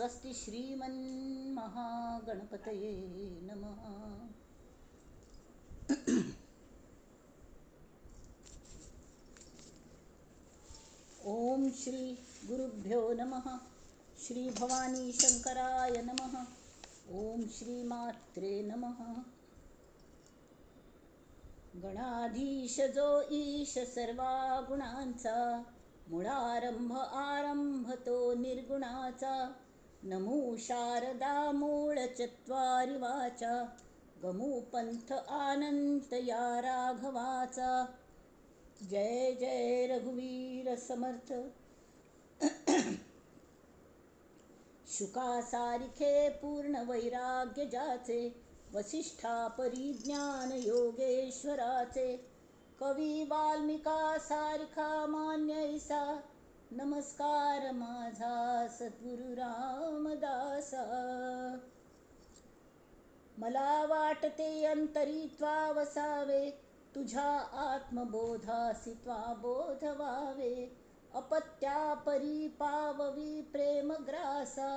स्वस्ति श्रीमन्महागणपतये नमः. ओम श्री गुरुभ्यो नमः. श्री भवानी शंकराय नमः. ओम श्री मात्रे नमः. गणाधीश जो ईश सर्वा गुणांचा, मुळारंभ आरंभ तो निर्गुणाचा, नमो शारदा मूळ चत्वारि वाचा, गमू पंथ आनंत या राघवाचा. जय जय रघुवीर समर्थ. शुकासारिखे पूर्ण वैराग्य जाचे, वसिष्ठा परिज्ञान योगेश्वराचे, कवी वाल्मिका सारखा मान्यैसा, नमस्कार माझा सद्गुरु रामदासा. मला वाटते अंतरी त्वा वसावे, तुझ्या आत्मबोधासी त्वा बोधवावे, अपत्या परी पाववी प्रेमग्रासा,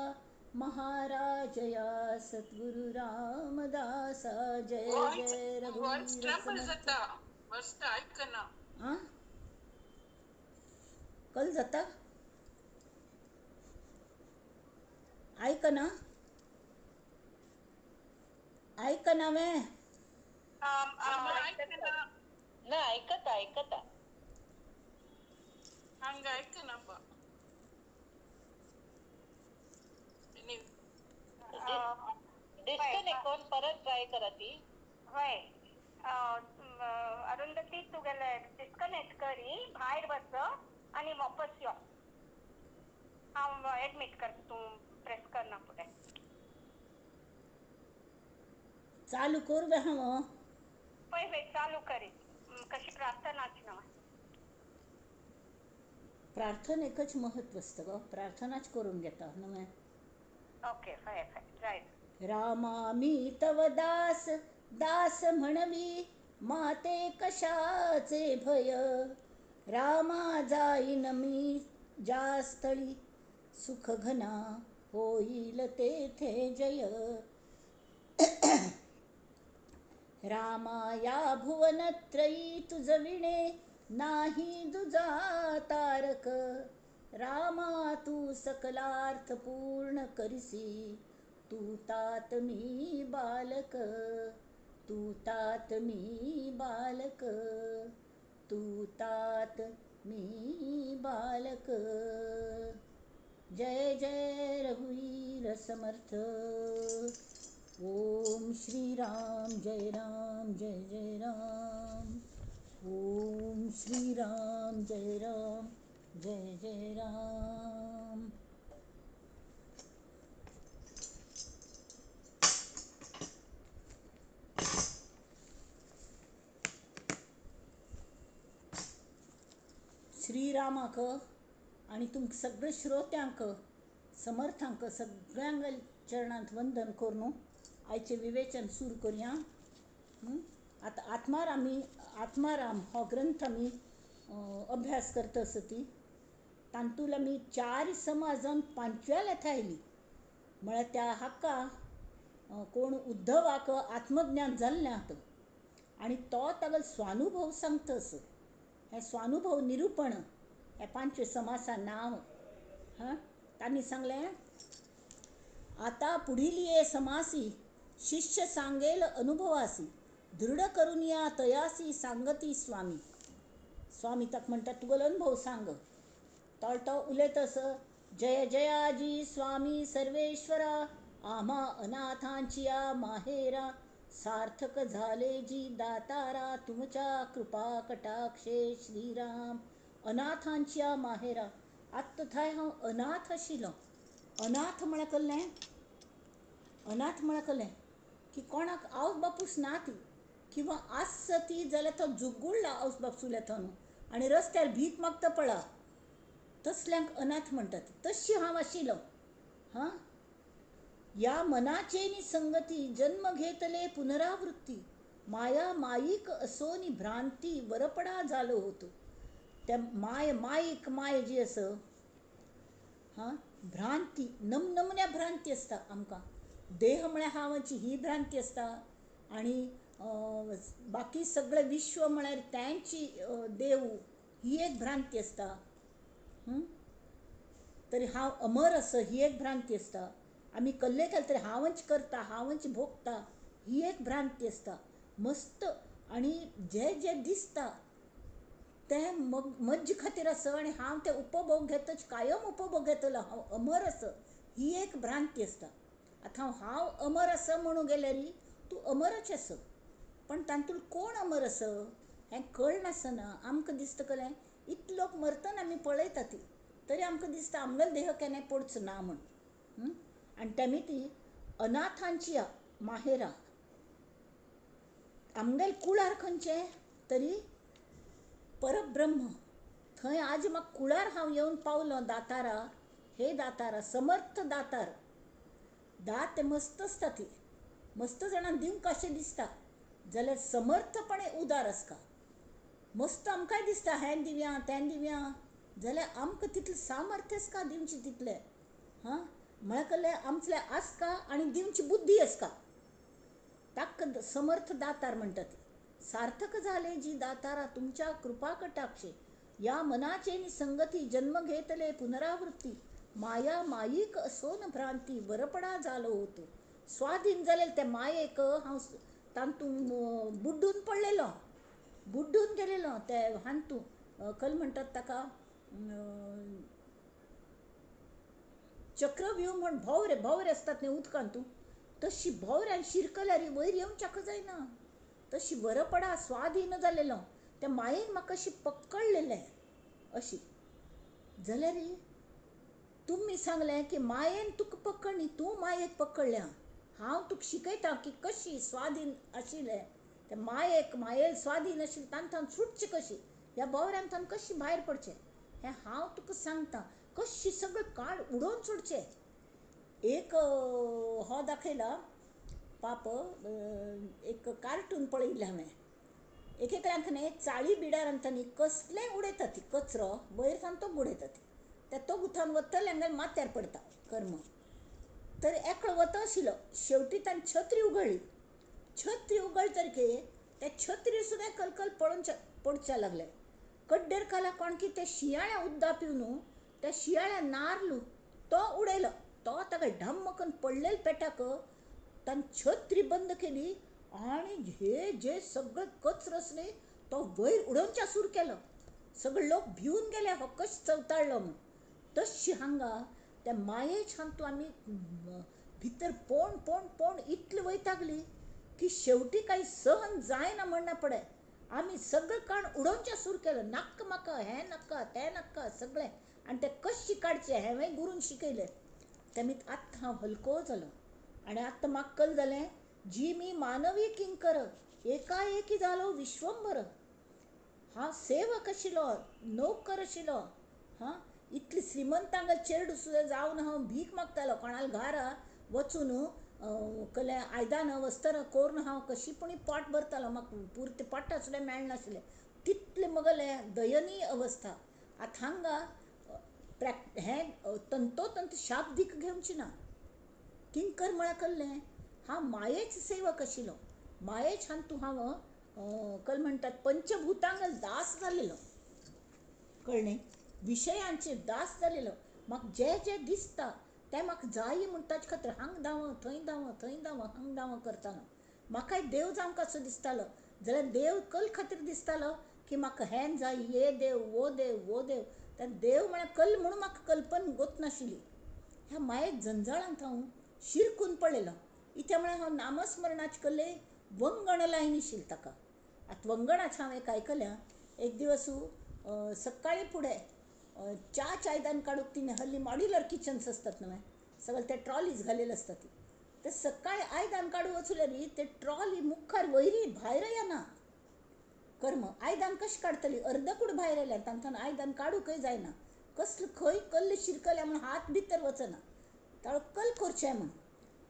महाराजया सद्गुरु रामदासा. जय जय रघुवीर समर्थ. कल जाता ऐकना ऐकना वे ना ऐकता ऐकता हंग ऐकना बा. डिस्कनेक्ट करून परत ट्राय करा ती. हय अरुंधती तुगेले डिस्कनेक्ट करी भायर वच आनी वापस यो. हांव एडमीट करता, तूं प्रेस करना फुडें. चालू करूं हांव? पळय पळय चालू करी. कशी प्रार्थनाच ना. प्रार्थनेकच महत्व आसता गो, प्रार्थनाच करून घेता न्हय. ओके हय हय जायत. रामा मी तव दास दास म्हणवी, माते कशाचे भय, रामा जाईन मी ज्या स्थळी, सुख घना होईल तेथे जय. रामा या भुवनत्रयी तुझ विणे नाही दुजा तारक, रामा तू सकलार्थ पूर्ण करिसी, तू तात मी बालक, तू तात मी बालक, तू तात मी बालक. जय जय रघुवीर समर्थ. ओम श्री राम जय राम जय जय राम. ओम श्री राम जय राम जय जय राम. श्रीरामाक आनी तुमकां सगळे श्रोत्यांक समर्थांक सगळ्यांक चरणांत वंदन करून आयचें विवेचन सुरू करुया. आतां आत्माराम हो ग्रंथ आमी अभ्यास करता आसती. तातूंत आमी चार समाजान पांचव्या लेथा आयली. म्हळ्यार त्या हाका कोण उद्धवाक आत्मज्ञान जाल्लें आतां आनी तो तागेलो स्वानुभव सांगता असो. हें स्वानुभव निरुपण हें पांचव्या समासा नांव. हां, तांणी सांगलें आता पुढील ये समासी, शिष्य सांगेल अनुभवासी, दृढ करून या तयासी सांगती स्वामी. स्वामी ताका म्हणटा तुगेलो अनुभव सांग. तो उलयत असो, जय जयाजी स्वामी सर्वेश्वरा, आम्हा अनाथांचिया माहेरा, सार्थक झाले जी दातारा, तुमच्या कृपा कटाक्षे श्रीराम. अनाथांचिया माहेरा. आत्तां थंय हांव अनाथ आशिल्लो. अनाथ म्हळ्यार कसलें? अनाथ म्हळ्यार कसलें की कोणाक आवय बापूस ना ती, किंवा आसत ती जाल्यार तो जुगुळ्ळा आवय बापसुल्या थंय आनी रस्त्यार भीक मागता पळा, तसल्यांक अनाथ म्हणटात. तशी हांव आशिल्लो. हां, या मनाचे नि संगती, जन्म घेतले पुनरावृत्ती, माया माईक असोनी भ्रांती, वरपडा जालो होतो. त्या माय माईक माय जी आसा, हां, भ्रांती, नमनमन्या भ्रांती आसता आमकां. देह म्हळ्यार हांवाची ही भ्रांती आसता आनी बाकी सगळें विश्व म्हळ्यार तांची देव ही एक भ्रांती आसता. तरी हांव अमर आसा ही एक भ्रांती आसता. आमी कल्ले केले तरी हांवच करता, हांवच भोगता ही एक भ्रांती आसता. मस्त आनी जे जे दिसता तें मज्जे खातीर आसा आनी हांव ते उपभोग घेतच कायम उपभोग घेतलो, हांव अमर आसा ही एक भ्रांती आसता. आतां हांव अमर आसा म्हणून गेल्यार तूं अमरच आसा, पण तातूंत कोण अमर आसा हें कळनासतना आमकां दिसता कलें इतले लोक मरतना आमी पळयता ती, तरी आमकां दिसता आमगेलो देह केन्नाय पडचो ना म्हूण. आनी तेमी ती अनाथांची माहेरा आमगेल कुळार खंयचें तरी परब्रह्म, थंय आज म्हाका कुळार हांव येवन पावलो दातारा. हे दातारा, समर्थ दातार, दात ते मस्त आसता ती मस्त जाणांक दिवंक कशें दिसता जाल्यार समर्थपणे उदार आसता. मस्त आमकांय दिसता हें दिवया तें दिवया, जाल्यार आमकां तितलें सामर्थ्य आसता दिवचें तितलें. हां, म्हळ्यार कसलें आमचें आसता आनी दिवची बुद्धी आसता. ताका समर्थ दातार म्हणटात. सार्थक झाले जी दातारा तुमच्या कृपा कटाक्षे, या मनाचे संगती जन्म घेतले पुनरावृत्ती, माया माईक असोन भ्रांती वरपडा जालो होतो. स्वाधीन जालें त्या मायेक हांव तातूंत बुड्डून पडलेलो, बुड्डून गेलेलो ते हातूंत कल म्हणटात ताका चक्रव्यूह म्हण भोंवरे भोंवरे आसतात न्ही उदकांत, तशी भोंवऱ्यान शिरकल्यार वयर येवच्याक जायना, तशी वरपडा स्वाधीन जालेलो त्या मायेन म्हाका अशी पकडलेलें. अशी जाल्यार तुमी सांगलें की मायेन तुका पकडली, तूं मायेक पकडल्या, हांव तुका शिकयता की कशी स्वाधीन आशिल्लें त्या मायेक, मायेल स्वाधीन आशिल्लें तांतून सुटचें कशी, ह्या भोंवऱ्यांतल्यान कशी भायर पडचें हें हांव तुका सांगता, कशी सगळें काड उडोवन सोडचें. एक हो दाखयला पाप, एक कार्टून पळयल्लें हांवें. एक एकल्यांक न्ही चाळी बिडार आनी कसलेंय उडयतात ती कचरो वयर सावन तो उडयतात, त्या तो गुथान वतले हांगा माथ्यार पडटा कर्म. तर एकलो वता आशिल्लो, शेवटी ताणें छत्री उगडली, छत्री उगडतरके त्या छत्री सुद्दां कलकल पडच्या लागले. कड्डेर खाला कोण की ते शिंयाळ्या उद्दा पिवन त्या शिंयाळ्या नार्ल तो उडयलो, तो ताका ढम्म करून पडलेले पेटाक ताणें छत्री बंद केली आनी हे जे सगळे कचरो आसले तो वयर उडोवच्या सुरू केलो. सगळे लोक भिवन गेले, हो कशें चवताळ्ळो म्हूण. तशी हांगा त्या मायेच हातूंत आमी भितर पोण पोण पोण इतली वयतागली की शेवटी कांय सहन जायना म्हणना पडे आमी सगळें काण उडोवच्या सुरू केलो, नाक्का म्हाका हें नाका तें नाका सगळें. आनी तें कशें काडचें हांवें गुरून शिकयलें. तेमी आतां हांव हलको जालो आनी आतां म्हाका कल जालें जी मी मानवी किंकर एकाएकी जालो विश्वंभर. हांव सेवक आशिल्लो, नोकर आशिल्लो, हां, इतली श्रीमंतांक चेरडू सुद्दां जावन हांव भीक मागतालो, कोणाल्या घरा वचून कसलें आयदनां वस्त्रां करून हांव कशी पूण पोट भरतालो, म्हाका पुरतें पोटा सुद्दां मेळनाशिल्लें, तितलें म्हगेलें दयनीय अवस्था. आतां हांगा हें तंतोतंत शाब्दीक घेवचें ना. किंकर म्हळ्यार कसलें, हांव मायेच सेवक आशिल्लो, मायेच हातूंत हांव कल म्हणटात पंचभुतांक दास जालेलो, कळ्ळें, विशयांचे दास जालेलो. म्हाका जें जें दिसता तें म्हाका जाय म्हूण ताचे खातीर हांगा धांव थंय धांव थंय धांव हांगा धांव करतालो. म्हाकाय देव जावंक असो दिसतालो, जाल्यार देव कल खातीर दिसतालो की म्हाका हें जाय, हे देव वो देव वो देव, त्या देव म्हळ्यार कल म्हणून म्हाका कल्पना गोतनाशिल्ली. ह्या मायेक जंजाळांत हांव शिरकून पडलेलो. इत्या म्हळ्यार हांव नामस्मरणाचे कल्ले वंगण लायन आशिल्लें ताका. आतां वंगणाचें हांवें एक आयकल्या, एक दिवस सकाळीं फुडें च्या आयदन काडूंक तिणें हल्ली मॉड्युलर किचन्स आसतात न्हय, सगळे ते ट्रॉलीज घालेले आसतात ती, ते सकाळीं आयदन काडूंक वचल्यार ते ट्रॉली मुखार वयरी भायर येना. कर्म आयदन कशें काडटली, अर्दकूड भायर आयल्यार तांकां आयदन काडूंकय जायना, कसलें खंय कल्ल शिरकल्या म्हूण हात भितर वचना, ताळो कल करचें म्हूण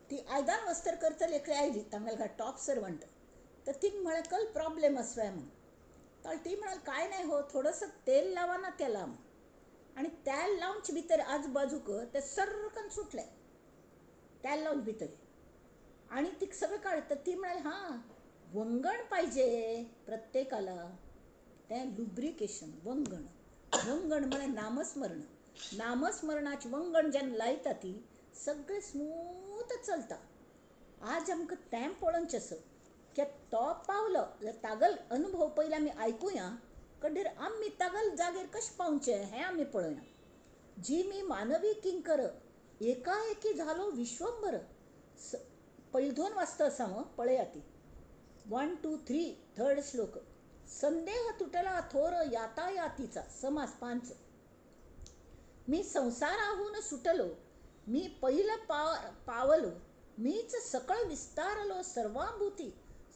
ती आयदन वस्त्र करतली एकली आयली, तांगेले टॉप सर्वंट, तर तिणें म्हळें कल प्रॉब्लेम आसवाय म्हूण. तर ती म्हणाल काय नाही हो, थोडंसं तेल लावा ना त्याला म्हूण. आनी तेल लावचे भितर आजूबाजूक तें सर्रकन सुटलें, तेल लावन भितर. आनी ती सगळें काडलें. तर ती म्हणाली हां वंगण पाहिजे प्रत्येकाला, तें लुब्रिकेशन वंगण. वंगण म्हळ्यार नामस्मरण. नामस्मरणाचें वंगण जेन्ना लायता ती सगळें स्मूथ चलता. आज आमकां तें पळोवचें आसा की तो पावलो जाल्यार तागल अनुभव पयलीं आमी आयकुया, कडेर आमी तागल जागेर कशें पावचें हें आमी पळोवया. जी मी मानवी किंकर एकाएकी झालो विश्वंभर. पयलीं दोन वाचता आसा हांव, पळया ती 1 2 3 थर्ड श्लोक. संदेह तुटला थोर यातायातीचा समास 5. मी संसाराहून सुटलो, मी पहिलं पावलो, मीच सकळ विस्तारलो सर्वाभूती.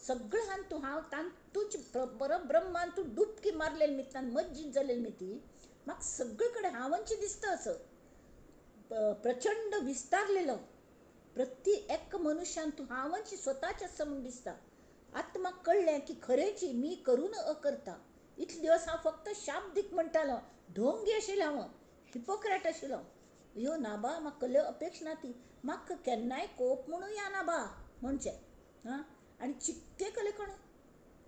सगळं हांतू हांव तांतूच परब्रह्मान तूं डुबकी मारलेली मी, तान मज्जीत जालेली मी, ती म्हाका सगळे कडेन हांवची दिसता असं प्रचंड विस्तारलेलो. प्रति एक मनुष्यान तूं हांवची स्वताच आसा म्हूण दिसता. आतां म्हाका कळ्ळें की खरेंची मी करून अकरता. इतले दिवस हांव फक्त शाब्दीक म्हणटालो, ढोंगी आशिल्लो हांव, हिपोक्रेट आशिल्लो. यो ना बा, म्हाका कसल्यो अपेक्षा ना ती, म्हाका केन्नाय कोप म्हणून या ना बा म्हणचें. हां, आनी चिकते कले कोण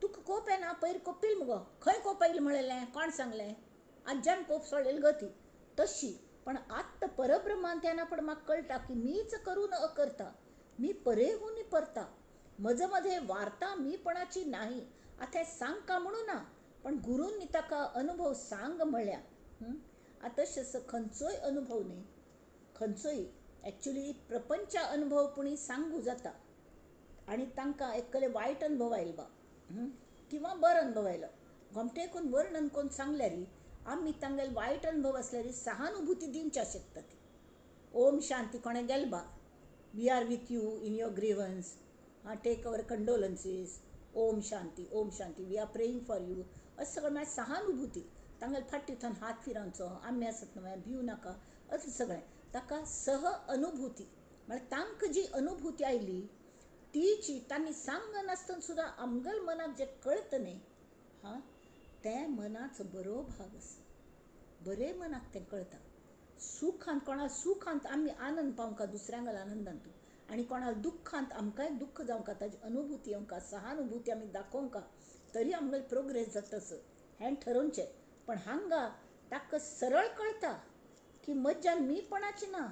तुका कोप येना, पयर कोपील मुगो, खंय कोप आयली म्हणलें, कोण सांगलें, आज्यान कोप सोडलेली गती तशी. पण आत्ता परब्रह्मान तेन्ना पण म्हाका कळटा की मीच करून अकरता, मी परेहून परता, मज मध्ये वार्ता मीपणाची नाही. आतां हें सांगका म्हणून ना, पण गुरूंनी ताका अनुभव सांग म्हळ्या. आतां तशें खंयचोय अनुभव न्ही, खंयचोय एक्चुली प्रपंचा अनुभव पुणी सांगू जाता. आनी तांकां एकले वायट अनुभव आयलो बा किंवा बरो अनुभव आयलो, गोमटें कोन्न वर्णन कोन्न सांगल्यार आमी तांगेले वायट अनुभव आसल्यार सहानुभूती दिवच्या शकता ती. ओम शांती कोणें गेल बा, we are with you in your grievance, हां take our condolences, Om Shanti Om Shanti, we are praying for you, अशें सगळें मागीर सहानुभूती. तांगेले फाटी थंय हात फिरावचो, आमी आसत न्हय भिवू नाका, अशें सगळें ताका सह अनुभूती म्हळ्यार तांकां जी अनुभूती आयली तीची तांणी सांगनासतना सुद्दां आमगेल्या मनाक जें कळटा न्ही, हां तें मनाचो बरो भाग आसा. बरें मनाक तें कळटा. सुखांत कोणा सुखांत आमी आनंद पावंका दुसऱ्यांगेल्या आनंदांतू, आनी कोणाक दुख्खांत आमकांय दुख्ख जावंका, ताजी अनुभूती येवंका, सहानुभूती आमी दाखोवंका, तरी आमगेलो प्रोग्रेस जाता असो हें ठरोवचें. पण हांगा ताका सरळ कळटा की मज्जान मीपणाची ना,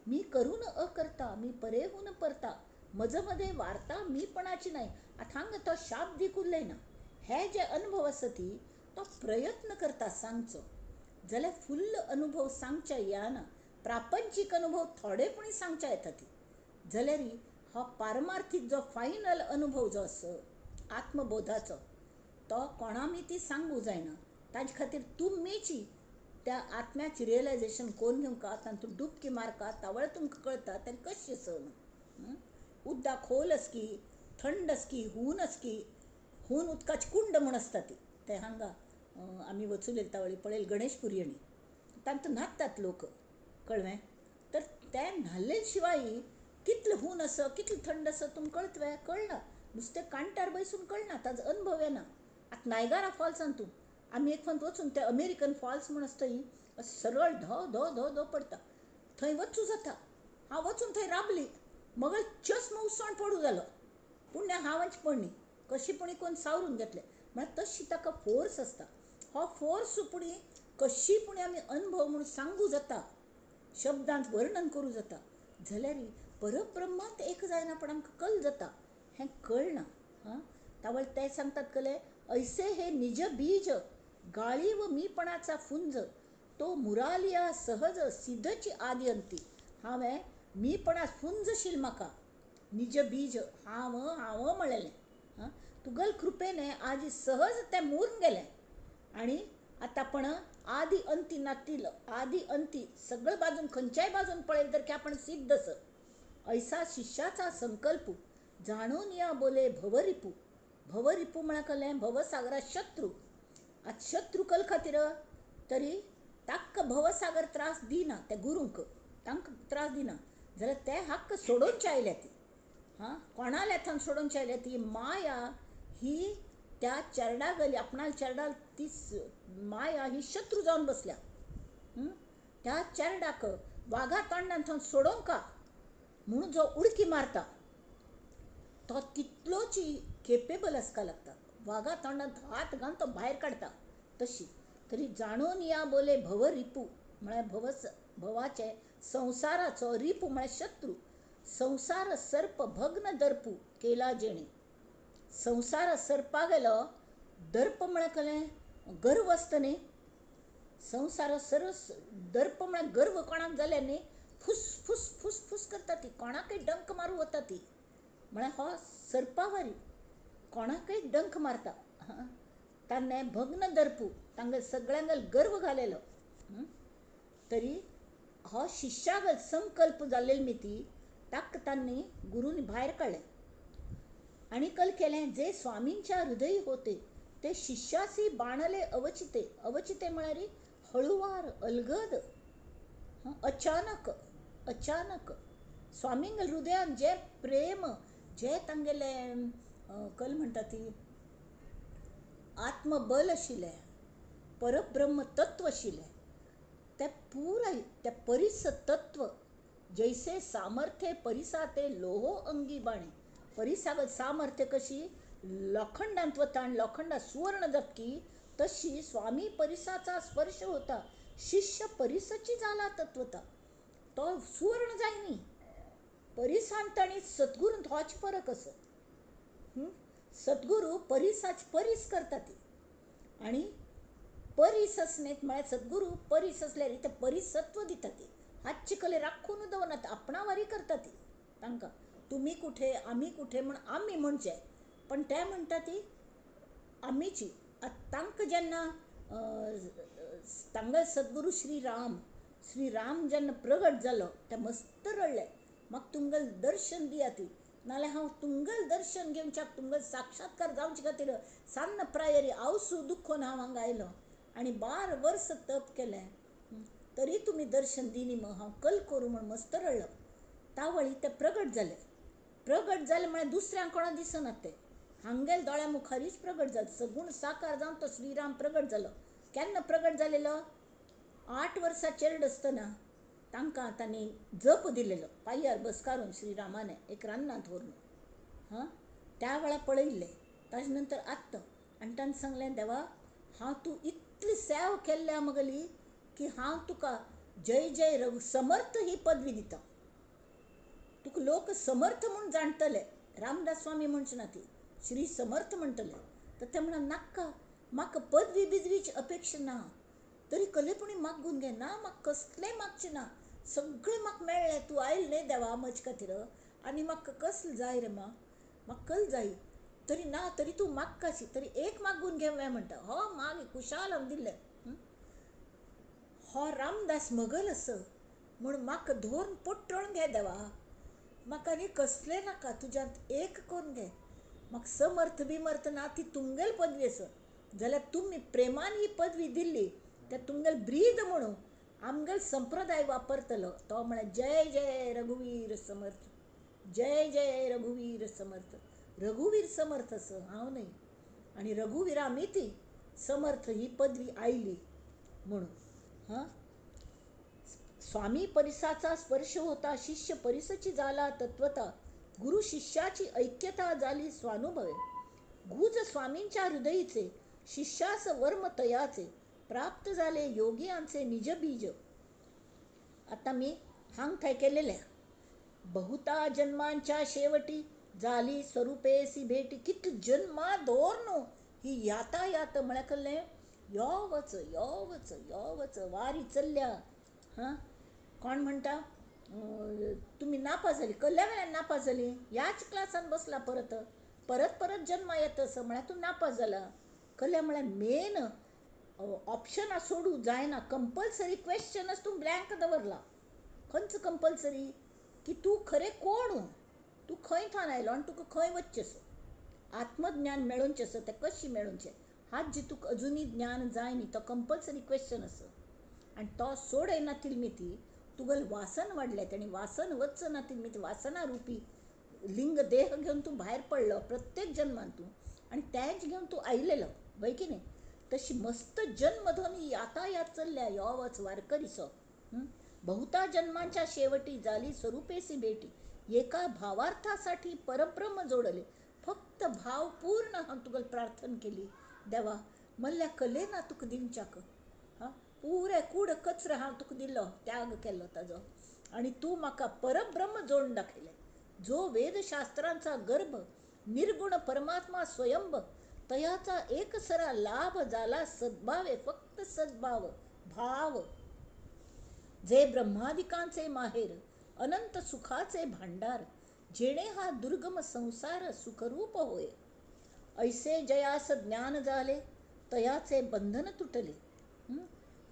मी करून अकरता, मी परेहून परता, मज मध्ये वार्ता मीपणाची नाही. आतां हांगा तो शाब्दीक उलयना, हे जे अनुभव आसा ती तो प्रयत्न करता सांगचो. जाल्यार फुल्ल अनुभव सांगच्या येना, प्रापंचीक अनुभव थोडे पुणी सांगच्या येता ती, जाल्यार हो पारमार्थीक जो फायनल अनुभव जो आसा आत्मबोधाचो तो कोणा ती सांगू जायना. ताजे खातीर तुमीची त्या आत्म्याची रियलायझेशन कोन्न घेवंका, तातूंत डुबकी मारका, तावळ तुमकां कळटा तें कशें आसा म्हणून. उदक खोल आसकी, थंड आसकी, हून आसकी, हून उदकाची कुंड म्हूण आसता ती, ते हांगा आमी वचून तावळी पळयल गणेशपुरी आनी तातूंत न्हातात लोक, कळ्ळें. तर ते न्हाले शिवाय कितलें हून आसा कितलें थंड आसा तुमकां कळत कळना, नुस्तें कांठार बसून कळना, ताजो अनुभव येना. आतां नायगारा फॉल्सान तूं आमी एक फावट वचून ते अमेरिकन फॉल्स म्हूण आसता थंय सरळ धो धो धो धो पडटा, थंय वचूं जाता. हांव वचून थंय राबली, मगल चश्मा उसण पडूं जालो, पूण हांवच पडली कशी पुणी कोण सावरून घेतलें. म्हळ्यार तशी ताका फोर्स आसता. हो फोर्स पुणी कशी पुणी आमी अनुभव म्हूण सांगू जाता, शब्दांत वर्णन करूं जाता, जाल्यार परब्रह्मांत एक जायना पण आमकां कल जाता हें कळना. हां तावळ ते सांगतात कले ऐसे हे निज बीज गाळी व मीपणाचा पुंज, तो मुरालिया सहज सिद्धची आदी अंती. हांवें मीपणा पुंजशील म्हाका निज बीज हांव हांव म्हणलेलें, हां तुगल कृपेने आज सहज तें मुरून गेलें. आनी आतां पण आदी अंती नातील, आदी अंती सगळे बाजून खंयच्याय बाजून पळयलें तर की आपण सिद्ध आसा. ऐसा शिष्याचा संकल्प जाणून या बोले भवरिपू. भवरिपू म्हळ्यार कळ्ळें भवसागरा शत्रू. आतां शत्रू कल खातीर तरी तांकां भवसागर त्रास दिना, त्या गुरूंक तांकां त्रास दिना जाल्यार ते हक्क सोडोवचे आयल्या ती, हां कोणाल्या थंय सोडोवचे आयल्या ती माया ही त्या चेरडा गली आपणाल्या चेरडाल ती माया ही शत्रू जावन बसल्या. त्या चेरडाक वागा तोंडान थंय सोडोवंका म्हणून जो उडकी मारता तो तितलोच केपेबल आसका लागता. वागा तोंडांत हात घालून तो भायर काडटा तशी. तरी जाणून या बोले भव रिपू म्हळ्यार भवाचे संवसाराचो रिपू म्हळ्यार शत्रू, संवसार सर्प भग्न दर्पू केला जेणे. संवसार सर्पा गेलो दर्प म्हळ्यार कसलें गर्व आसता न्ही, संवसार सर्व दर्प म्हळ्यार गर्व कोणाक जालें न्ही फुस फुस फुस फुस करता ती, कोणाकय डंक मारूं वता ती. म्हळ्यार हो सर्पावरी कोणाकय डंक मारता. ताणें भग्न दर्पू तांगेर सगळ्यांगेर गर्व घालेलो. तरी हो शिष्यागत संकल्प जाल्ले मिती ताका तांणी गुरून भायर काडलें आनी कल केलें जे स्वामींच्या हृदय होते ते शिष्यासी बाणले अवचिते. अवचिते म्हळ्यार हळुवार, अलगद, अचानक. अचानक स्वामींग हृदयान जे प्रेम, जे तांगेलें कल म्हणटा ती आत्मबल आशिल्लें, परब्रह्म तत्व आशिल्लें, ते पुराय ते परिस तत्व जैसे सामर्थ्य परिसा ते लोहो अंगी बाणे. परिसागत सामर्थ्य कशी लोखंडांत वता आनी लोखंडात सुवर्ण जातकी तशी स्वामी परिसाचा स्पर्श होता शिष्य परिसाची जाला तत्वता. तो सुवर्ण जायनी. परिसांत आनी सद्गुरूंत होच फरक आसा. सद्गुरू परिसाच परीस करता ती आनी परीस आसनेत म्हळ्यार सद्गुरू परीस आसल्यार ते परिसत्व दिता ती. हातची कले राखून दवरनात, आपणावारी करता ती तांकां. तुमी कुठे आमी कुठे म्हण आमी म्हणचे, पण ते म्हणटा ती आमीची. तांकां जेन्ना तांगेलो सद्गुरू श्री राम, श्री राम जेन्ना प्रगट जालो ते मस्त रडले, म्हाका तुमगेलें दर्शन दिया ती, नाल्यार हांव तुमगेलें दर्शन घेवच्याक तुमगेलो साक्षात्कार जावचे खातीर सान्न प्रायरी आवसू दुखोन हांव हांगा आयलो आनी 12 वर्स तप केलें तरी तुमी दर्शन दिनी मग हांव कल करूं म्हण मस्त रडलो. तावळी ते प्रगट जाले. प्रगट जाले म्हळ्यार दुसऱ्यांक कोणा दिसना ते, हांगेल दोळ्या मुखारीच प्रगट जाले. सगूण साकार जावन तो श्रीराम प्रगट जालो. केन्ना प्रगट जालेलो? 8 वर्सां चेरड आसतना तांकां तांणी जप दिलेलो पांयार बसकारून श्रीरामाने एक रान्नांत व्हरून. हां, त्या वेळार पळयल्लें. ताजे नंतर आत्त आनी ताणें सांगलें, देवा हांव तूं इतली सेव केल्ल्या मगली की हांव तुका जय जय रघु समर्थ ही पदवी दिता. तुका लोक समर्थ म्हूण जाणटले, रामदास स्वामी म्हणचे ना ती, श्री समर्थ म्हणटले. तर ते म्हणा नाका, म्हाका पदवी बिदवीची अपेक्षा ना, तरी कलेपणी मागून घे ना, म्हाका कसलें मागचें ना, सगळें म्हाका मेळ्ळें, तूं आयलें न्ही देवा म्हजे खातीर आनी म्हाका कसलें जाय रे, मा म्हाका कल जाय तरी ना, तरी तूं मागकाशी तरी एक मागून घे म्हणटा. हो मागीर खुशाल हांव दिल्लें. हो रामदास मगल आस म्हूण म्हाका धरून पोट्टोळून घे देवा, म्हाका आनी कसलें नाका, तुज्यांत एक करून घे, म्हाका समर्थ बिमर्थ ना, ती तुमगेली पदवी आसा जाल्यार तुमी प्रेमान ही पदवी दिल्ली त्या तुमगेल ब्रीद म्हणून आमगेल संप्रदाय वापरतलो. तो म्हळ्यार जय जय रघुवीर समर्थ, जय जय रघुवीर समर्थ. रघुवीर समर्थ असो हांव न्हय, आनी रघुवीरा मिती समर्थ ही पदवी आयली म्हणून. हां, स्वामी परिसाचा स्पर्श होता शिष्य परिसाची जाला तत्वता, गुरु शिष्याची ऐक्यता जाली स्वानुभवे. गुज स्वामींच्या हृदयीचे शिष्यास वर्म तयाचे, प्राप्त झाले योगियांचे निज बीज. आता मी हांग थंय केलेलें. बहुता जन्मांच्या शेवटी जाली स्वरूपेसी भेटी. कितले जन्मा दवर न्हू ही यातायात म्हळ्यार कसलें, यो वच यो वच यो वच वारी चल्ल्या. हां, कोण म्हणटा तुमी नापास जाली, कसल्या वेळार नापास जाली, ह्याच क्लासान बसला परत परत परत जन्मा येता असो म्हळ्यार तूं नापास जाला. कसल्या म्हळ्यार मेन ऑप्शनां सोडूं जायना, कंपल्सरी क्वेश्चनच तूं ब्लँक दवरला. खंयचो कंपल्सरी की तूं खरें कोण, तूं खंय थावन आयलो आनी तुका खंय वचचें आसा, आत्मज्ञान मेळोवचें आसा तें कशें मेळोवचें, हात जी तुका अजुनूय ज्ञान जाय न्ही तो कंपल्सरी क्वेश्चन आसा. आनी तो सोडयना तिलमिती तुगेलें वासन वाडलें आनी वासन वचना तिलमिती वासना रुपी लिंग देह घेवन तूं भायर पडलो प्रत्येक जन्मान तूं आनी तेंच घेवन तूं आयलेलो वय की न्ही. तशी मस्त जन्म धरून यातायात चल्ल्या यो वच वारकरीचो. बहुता जन्मांच्या शेवटी जाली स्वरूपेसी भेटी, एका भावार्थासाठी परब्रह्म जोडले. फक्त भावपूर्ण हांव तुका प्रार्थना केली, देवा मल्ल्या कले ना तुका दिवच्याक, हां पुरे कूड कचरो हांव तुका दिलो, त्याग केलो ताजो, आनी तूं म्हाका परब्रह्म जोडून दाखयलें. जो वेदशास्त्रांचा गर्भ निर्गुण परमात्मा स्वयंभ, तयाचा एकसरा लाभ झाला सद्भावे, फक्त सद्भाव भाव. जे ब्रह्मादिकांचे माहेर अनंत सुखाचे भांडार, जेणे हा दुर्गम संसार सुखरूप होय. ऐसे जयास ज्ञान झाले तयाचे बंधन तुटले.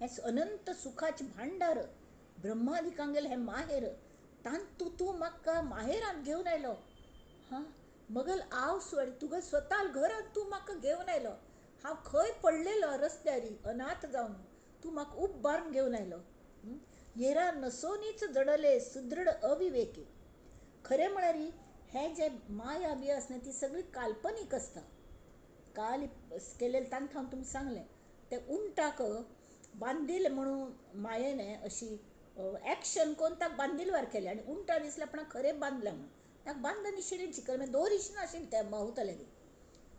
हे अनंत सुखाचे भांडार ब्रह्मादिकांगेल हे माहेर, तांतू तूं म्हाका माहेरांत घेवन आयलो. हां मगल आव सोड तुगे स्वता घरांत तूं म्हाका घेवन आयलो. हांव खंय पडलेलो रस्त्यारी अनाथ जावन, तूं म्हाका उबारून घेवन आयलो. येरा नसोनीच जडले सुदृढ अविवेकी. खरें म्हळ्यार हे जे माया बी आसना ती सगळी काल्पनीक आसता. काल केलेलें तांकां हांव तुमकां सांगलें, ते उंटाक बांदील म्हणून मायेन अशी एक्शन करून ताका बांदिलवार केलें आनी उंटा दिसलें आपणाक खरें बांदलें म्हणून. ताका बांद नाशिल्ली चिकल मागीर दोरीश नाशिल्ली त्या मावतलें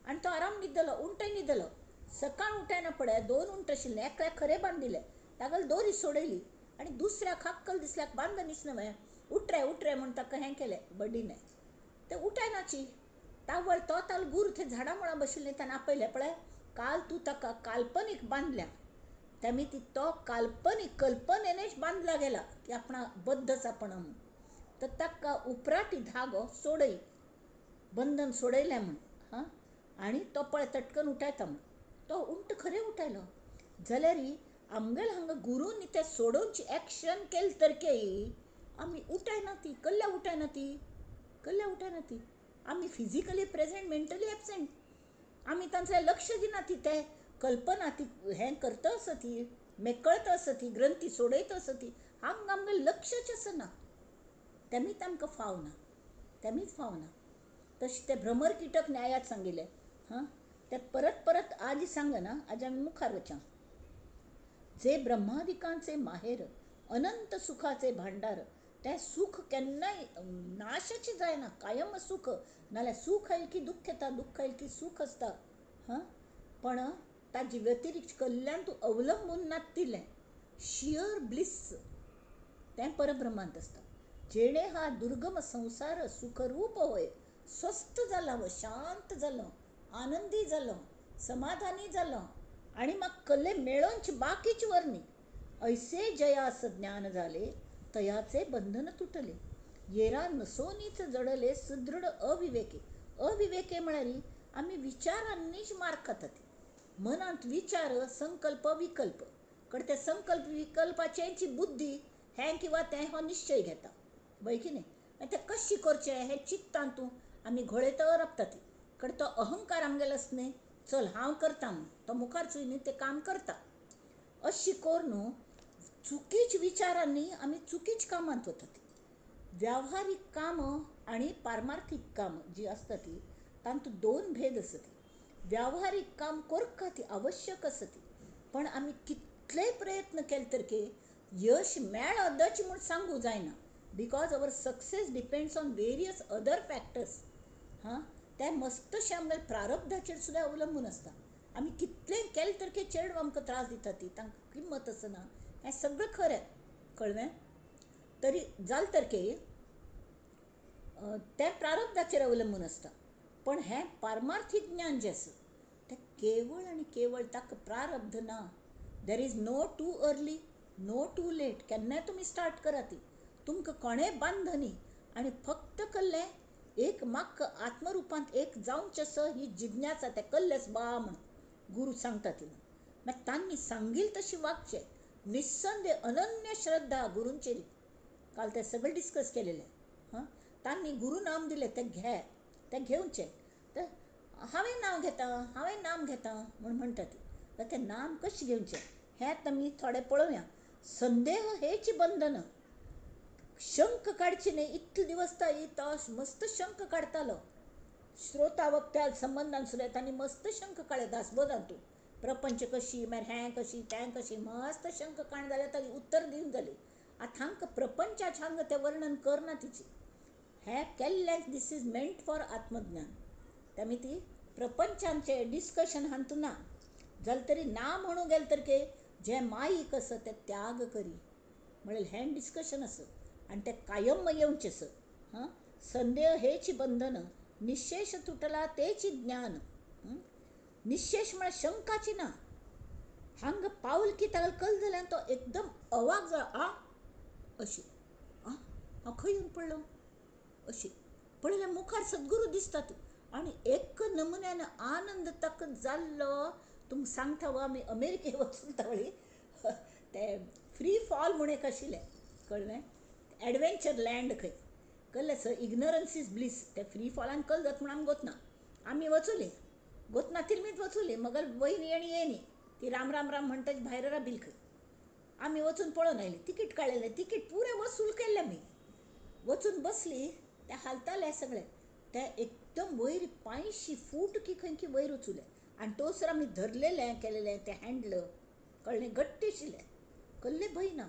आनी तो आराम न्हिदलो, उंटय न्हिदलो. सकाळ उठायना पळय दोन उंट आशिल्ले, एकल्याक खरें बांदिल्लें ताका दोरी सोडयली आनी दुसऱ्याक हक्कल दिसल्याक बांद न्हय उटरे उटरे म्हूण ताका हें केलें बडीने, ते उठायनाची. तावळ तो ताल गुरू थंय झाडां मुळां बशिल्लें, ताणें आपयलें, पळय काल तूं ताका काल्पनीक बांदल्या, तेमी ती तो काल्पनीक कल्पनेनच बांदला गेला की आपणा बद्ध आसा म्हणून, तर ताका उपराटी धागो सोडय, बंधन सोडयलें म्हूण. हां आनी तो पळय तटकन उठायता म्हूण तो उंट खरें उठायलो. जाल्यार आमगेल हांगा गुरून ते सोडोवची एक्शन केलें तर केई आमी उठायना ती, कल्ल्या उठायना ती, कल्ल्या उठायना ती. आमी फिजिकली प्रेजेंट मेंटली एबसेंट, आमी तांचें लक्ष दिना ती, ते कल्पना ती हें करता आसा ती, मेकळता आसा ती, ग्रंथी सोडयता आसा ती, हांगा आमगें लक्षच आसना. तेमीच आमकां फावना, तेमीच फावना. तशें ते भ्रमर किटक न्यायात सांगिल्लें. हां ते परत परत आज सांगना, आज आमी मुखार वचा. जे ब्रह्मादिकांचे माहेर अनंत सुखाचे भांडार, तें सुख केन्नाय नाशच जायना, कायम सुख. नाल्यार सूख आयलें की दुख्ख येता, दुख्ख आयलें की सूख आसता. हां पण ताजे व्यतिरिक्त कल्याण तूं अवलंबून नातिल्लें शियर ब्लिस तें परब्रह्मांत आसता. जेणे हा दुर्गम संसार सुखरूप होय, स्वस्थ जाला, शांत जालो, आनंदी जालो, समाधानी जालो आनी म्हाका कल्ले मेळोवचे बाकीच वरनी. ऐसे जयास ज्ञान झाले तयाचे बंधन तुटले, येरा नसोनीच जडले सुदृढ अविवेके. अविवेके म्हळ्यार आमी विचारांनीच मार खातात. मनांत विचार संकल्प विकल्प कड ते संकल्प विकल्पाचेची बुद्धी हें किंवा तें हो निश्चय घेता, वय की न्ही. आनी तें कशें करचें हें चिंतता तूं, आमी घोळयत रावता ती कड तो अहंकार आमगेलो आसा न्ही, चल हांव करता म्हूण तो मुखार चोय न्ही तें काम करता. अशें करून चुकीच विचारांनी आमी चुकीच कामांत वतात. व्यावहारीक कामां आनी पारमार्थीक कामां जीं आसता ती तातूंत दोन भेद आसता. व्यावहारीक काम करपा खातीर आवश्यक आसा ती, पण आमी कितलेय प्रयत्न केले तर की यश मेळतच म्हूण सांगूंक जायना, because our success depends on various other factors. हां तें मस्तशें आमगेलें प्रारब्धाचेर सुद्दां अवलंबून आसता. आमी कितलेंय केलें तर की चेडवां आमकां त्रास दिता ती, तांकां किंमत आसना, हें सगळें खरें, कळ्ळें. तरी जालें तर की तें प्रारब्धाचेर अवलंबून आसता, पण हें पारमार्थीक ज्ञान जें आसा तें केवळ आनी केवळ ताका प्रारब्ध ना. There is no too early, no too late. केन्नाय तुमी स्टार्ट करात ती, तुमकां कोणें बांद न्ही. आनी फक्त कल्लें एक म्हाका आत्मरुपांत एक जावचें आसा ही जिज्ञासा, तें कल्लेंच बा म्हूण गुरू सांगता ती. मागीर तांणी सांगील तशें वागचें, निस्संदेह अनन्य श्रद्धा गुरूंचेर. काल तें सगळें डिस्कस केलेलें. हां तांणी गुरू नाम दिलें तें घे, तें घेवचें. तर हांवें नांव घेता, हांवें नाम घेता म्हूण म्हणटा ती, तर तें नाम कशें घेवचें हें आतां आमी थोडें पळोवया. संदेह हेच बंधन, शंक काडची न्ही. इतले दिवस तो मस्त शंक काडटालो, श्रोता वक्त्या संबंदान सुद्दां तांणी मस्त शंक काडले दासबोधांतू. प्रपंच कशी, मागीर हें कशी, तें कशी, मस्त शंक काण जाल्यार ताजी उत्तर दिवन जाली. आतां हांकां प्रपंचाचें हांगा तें वर्णन करना तिची. हें केल्लें this is meant for आत्मज्ञान. तेमी ती प्रपंचांचें डिस्कशन हातूंत ना. जालें तरी ना म्हणूं गेलें तर के जें माईक आसा तें त्याग करी म्हणल्यार हें डिस्कशन आसा आनी तें कायम येवचें आसा. हां, संदेह हेची बंधन, निशेश तुटला तेची ज्ञान. निशेश म्हळ्यार शंकाची ना. हांगा पावल की ताका कल जाल्यार तो एकदम अवाक जाला. आ अशी, आ हांव खंय येवन पडलो अशी पळयल्यार मुखार सद्गुरू दिसतात आनी एक नमुन्यान आनंद ताका जाल्लो. तुमकां सांगता हो, आमी अमेरिके वचून तवळी ते फ्री फॉल म्हूण एक आशिल्लें, कळ्ळें, एडवेंचर लँड खंय, कळ्ळें सर, इग्नोरन्स is bliss. ते फ्री फॉलान कल जाता म्हूण आमी गोतना, आमी वचुली गोतना तिलमीत वचुली. मगर वयनी आनी येयनी ती राम राम राम म्हणटाच भायर राबिल खंय. आमी वचून पळोवन आयली, तिकीट काडलेलें, तिकीट पुरें वसूल केल्लें. आमी वचून बसली, ते हालताले सगळे, ते एकदम वयर 500 फूट की खंय की वयर वचुले आनी तोसर आमी धरलेलें केलेलें तें हँडल, कळ्ळें, घट्ट आशिल्लें, कसलें भंय ना.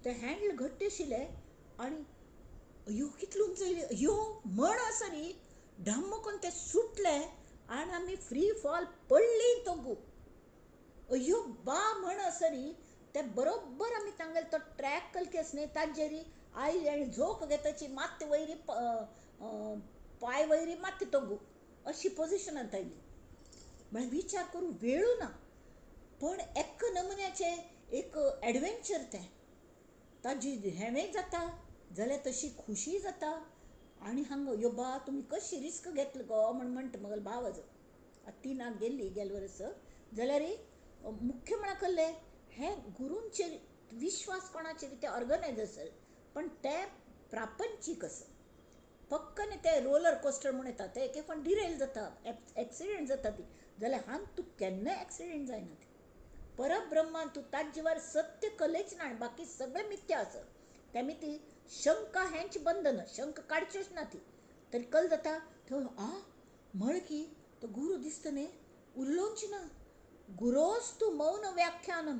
तें हँडल घट्ट आशिल्लें आनी अयो कितलो उंच येयलें, अयो म्हण आसा न्ही, ढम्म करून तें सुटलें आनी आमी फ्री फॉल पडली तोगू. अयो बा म्हण आसा न्ही, ते बरोबर आमी तांगेलो तो ट्रॅक कलके आसा न्ही ताजेर आयली आनी झोक घेताची मात्त वयरी पांय वयरी मात्त तोगू अशी पोजिशनांत आयली. म्हळ्यार विचार करूं वेळू ना, पण एक नमुन्याचें एक एडवेंचर तें. ताजी हेंवें जाता जाल्यार तशी खुशी जाता. आनी हांगा यो बा तुमी कशी रिस्क घेतली गो म्हण म्हणटा म्हगेलो भाव आजो. आतां तिनाक गेल्ली गेले वर्स जाल्यार मुख्य म्हळ्यार कसलें हें गुरूंचेर विश्वास कोणाचेर ते ऑर्गनायजर्स, पण ते प्रापंचीक आसा. पक्कने ते रोलर कोस्टर म्हूण येता, ते एक एक फावट डिरेल जाता, एक्सिडेंट जाता ती, जाल्यार हांग तूं केन्नाय एक्सिडेंट जायना. ती परब्रह्मान तूं ताजे सत्य कलेच ना आनी बाकी सगळें मिथ्या आसा. तेमी ती शंका हेंच बंधन, शंका काडच्योच ना ती. तरी कल जाता थंय आ म्हळ की तो गुरू दिसता न्ही, उलोवच ना. गुरोस्तु मौन व्याख्यानम.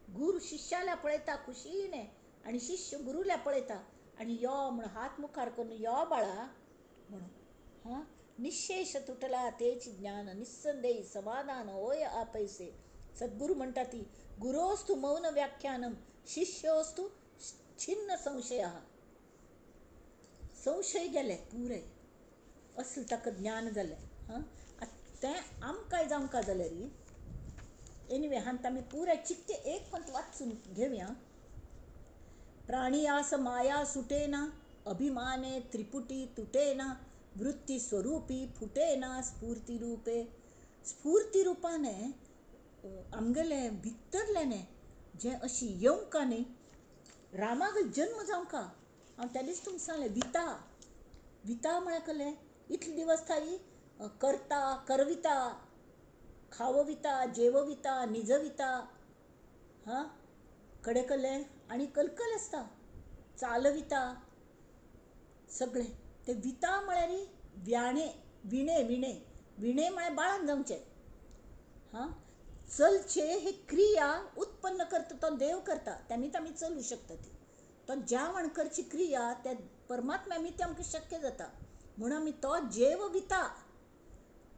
गुरू शिष्याला पळयता खुशीने आनी शिष्य गुरूला पळयता आनी यो म्हण हात मुखार करून यो बाळा म्हणून. हां, निशेश तुटला तेच ज्ञान, निस्संदेही समाधान होय आपैसे. सद्गुरू म्हणटा ती गुरोस्तु मौन व्याख्यानम, शिष्योस्तु छिन्न संशय. संशय गेले पुरे, असलें ताका ज्ञान जालें. हां, तें आमकांय जावंक जाल्यार एनिवे हांत आमी पुराय चिकते एक पंत वाचून घेवया. प्राणियास माया सुटेना, अभिमाने त्रिपुटी तुटेना, वृत्ती स्वरूपी फुटेना स्फूर्ती रूपे. स्फूर्ती रुपाने आमगेलें भितरल्याने जें अशी येवंका न्ही, रामाक जन्म जावंका. हांव त्या दीस तुमकां सांगलें, विता विता म्हळ्यार कसलें, इतले दिवस थाई करता करविता, खावविता जेवविता निजविता, हां कडे कसलें आनी कलकल आसता, चालविता, सगळें ते विता म्हळ्यार व्याणे, विणे विणे विणे म्हळ्यार बाळान जावचें. हां, चलचे ही क्रिया उत्पन्न करता तो देव करता, तेमी आमी चलूं शकता. ती तो जेवण करची क्रिया त्या परमात्म्या ती आमकां शक्य जाता म्हूण आमी तो जेव विता.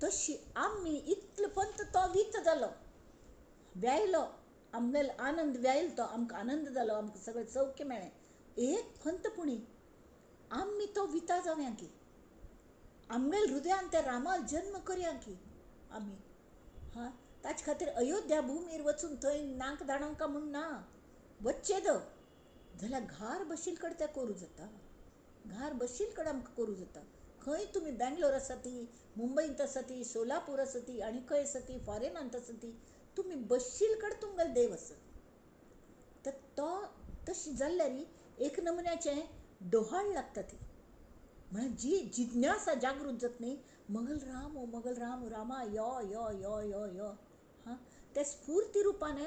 तशी आमी इतलो पंत तो वीत जालो, व्यायलो, आमगेलो आनंद व्यायल, तो आमकां आनंद जालो, आमकां सगळें सौख्य मेळ्ळें. एक पंत पुणी आमी तो विता जावया की आमगेल हृदयान त्या रामाक जन्म करया की आमी. हां, ताचे खातीर अयोध्या भुमीर वचून थंय नाक धाडोवंका म्हूण ना, वच्चें the जाल्यार घार बशील कडेन तें करूं जाता, घार बशील कडेन आमकां करूं जाता. खंय तुमी बेंगलोर आसा ती, मुंबयंत आसा ती, सोलापूर आसा ती, आनी खंय आसा ती, फॉरेनांत आसा ती, तुमी बशील कडेन तुमगेलो देव आसा. तर तो तशी जाल्यार एक नमुन्याचें डोहाळ लागता ती, म्हळ्यार जी जिज्ञासा जागृत जाता न्ही, मगल राम ओ मगल राम रामा यो यो यो यो यो. हां, ते स्फूर्ती रुपान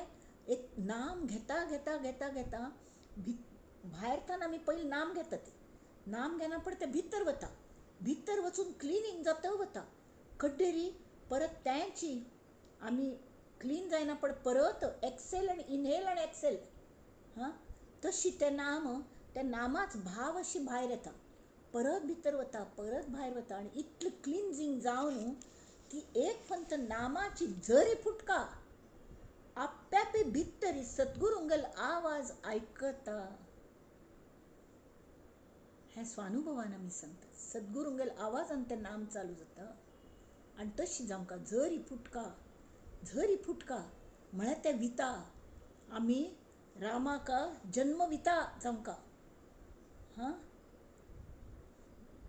एक नाम घेता घेता घेता घेता भायर तान आमी पयलीं नाम घेता, ती नाम घेना पड तें भितर वता, भितर वचून क्लिनींग जाता वता कड्डेरी परत त्यांची आमी क्लीन जायना पण परत एक्सेल आनी इनहेल आनी एक्सेल, हां, तशी तें नाम, त्या नामाच भाव अशी भायर येता, परत भितर वता, परत भायर वता आनी इतलें क्लिन्जींग जावन ती एक फक्त नामाची जरी फुटका आप्यापी भितरी सद्गुरुंगेलो आवाज आयकता. हें स्वानुभवान आमी सांगता. सद्गुरुंगेलो आवाजान तें नाम चालू जाता आनी तशी जावंका जरी फुटका, झरी फुटका म्हळ्यार तें विता, आमी रामाक जन्म विता जावंका. हां,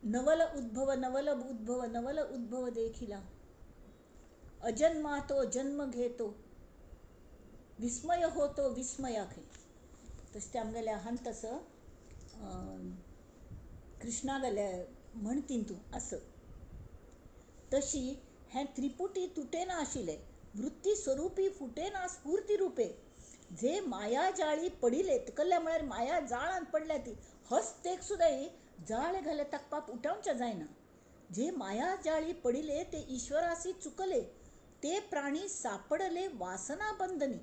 नवल उद्भव नवल उद्भव नवल उद्भव देखिला, अजन्मा तो जन्म घेतो, विस्मय होतो विस्मयाखे. तशें तें आमगेल्या आहान तसो कृष्णागेल्या म्हणतीन तूं आस. तशी हें त्रिपुटी तुटेना आशिल्लें, वृत्ती स्वरुपी फुटेना स्फूर्ती रुपे, जे माया जाळी पडिले, कल्ल्या म्हळ्यार माया जाळांत पडल्या ती हस्तेक सुद्दां ही जाळ घाल्यार ताका पाप उठावच्या जायना. जे माया जाळी पडिले ते ईश्वरासी चुकले, ते प्राणी सापडले वासना बंधनी.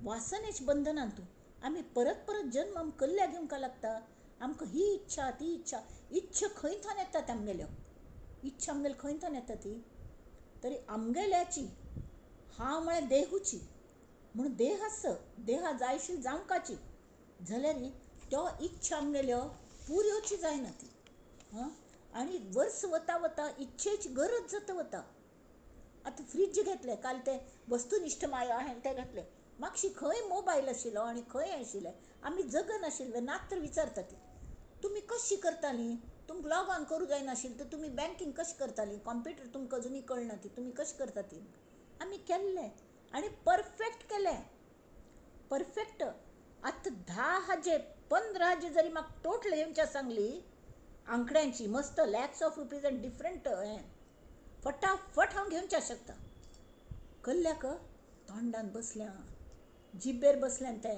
वासनेच बंधनान तूं आमी परत परत जन्म आमकां कल्ल्या घेवंक लागता. आमकां ही इच्छा ती इच्छा, इच्छा खंय थोन येतात आमगेल्यो, इच्छा आमगेली खंय थोन येता ती तरी आमगेल्याची हांव म्हळ्यार देहूची म्हूण देह आस, देहा जायशी जावंकाची जाल्यार त्यो इच्छा आमगेल्यो पुऱ्योची जायना ती. हां, आनी वर्स वता वता इच्छेची गरज जाता वता. आतां फ्रीज घेतलें काल, तें वस्तुनिश्ठ माया हें तें घातलें, मातशी खंय मोबायल आशिल्लो आनी खंय आशिल्लें आमी जगनाशिल्ले. नातर विचारता ती तुमी कशी करतालीं, तुमकां लॉग ऑन करूं जायनाशिल्लें तर तुमी बँकींग कशें करतालीं, कॉम्प्युटर तुमकां अजुनूय कळना ती तुमी कशें करता ती. आमी केल्लें आनी परफेक्ट केलें, परफेक्ट. आतां 10,000 15,000 जरी म्हाका टोटल येवच्या सांगली आंकड्यांची मस्त लॅक्स ऑफ रुपीज आनी डिफरंट हें फटाफट हांव घेवच्या शकता. कल्ल्याक तोंडान बसल्या, जिब्बेर बसल्यान, ते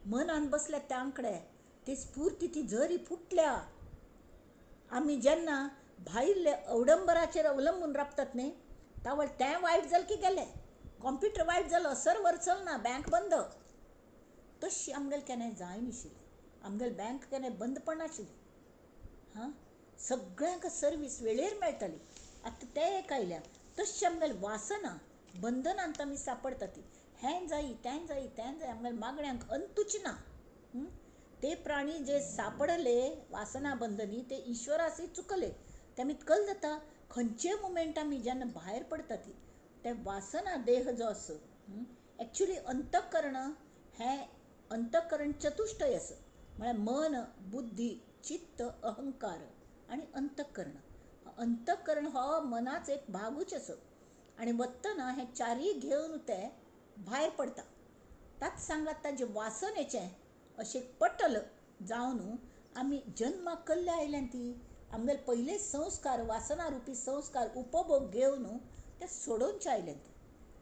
मनान बसल्या ते आंकडे, ते स्फूर्ती ती झरी फुटल्या. आमी जेन्ना भायले अवडंबराचेर अवलंबून राबतात न्ही, तावळ तें वायट जालें की गेलें, कॉम्प्युटर वायट जालो, सर्वर चलना, बँक बंद. तशी आमगेलें केन्नाय जायनाशिल्लें, आमगेलें बँक केन्नाय बंद पडनाशिल्लें. हां, सगळ्यांक सर्वीस वेळेर मेळटाली. आतां तें एक आयल्या. तशी आमगेलें वासना बंधनांत आमी सापडटा ती, हें जायी तें जायी तें जायी, आमगेल्या मागण्यांक अंतूच ना. ते प्राणी जे सापडले वासना बंधनी ते ईश्वरासी चुकले. तेमी कल जाता खंयचे मुमेंट आमी जेन्ना भायर पडटा ती ते वासना देह जो आसा, एक्चुली अंतःकरण हें अंतःकरण चतुष्टय आसा, म्हळ्यार मन, बुद्धी, चित्त, अहंकार आनी अंतःकरण. अंतःकरण हो मनाच एक भागूच आसा आनी वतना हें चारीय घेवन ते भायर पडटा. ताच सांगात ताजे वासनेचें अशें पटल जावन आमी जन्माक कल्ल्या आयल्यान ती आमगेले पयले संस्कार वासना रुपी संस्कार उपभोग घेवन ते सोडोवचे आयल्यान ती.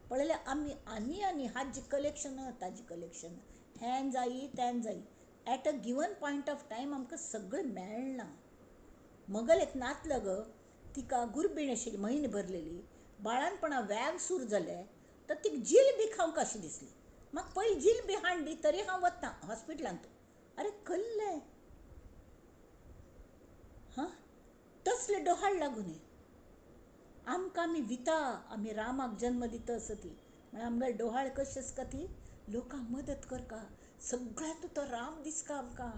पळयल्यार आमी आनी आनी हाजी कलेक्शन ताजी कलेक्शन, हें जायी तें जायी, at a given point of time आमकां सगळें मेळना. मगल एक नातलग तिका गुरबीण आशिल्ली, म्हयने भरलेली, बाळानपणा व्याग सूर जालें तर तिका जिलबी खावंक अशी दिसली. म्हाका पयलीं जिलबी हाडली तरी हांव वता हॉस्पिटलांत. अरे कल्लें, हां, तसले डोहाळ लागून आमकां आमी विता, आमी रामाक जन्म दिता आसा ती म्हळ्यार आमगेले डोहाळ कशें आसता ती लोकांक मदत करका, सगळ्यांत तो राम दिसता आमकां.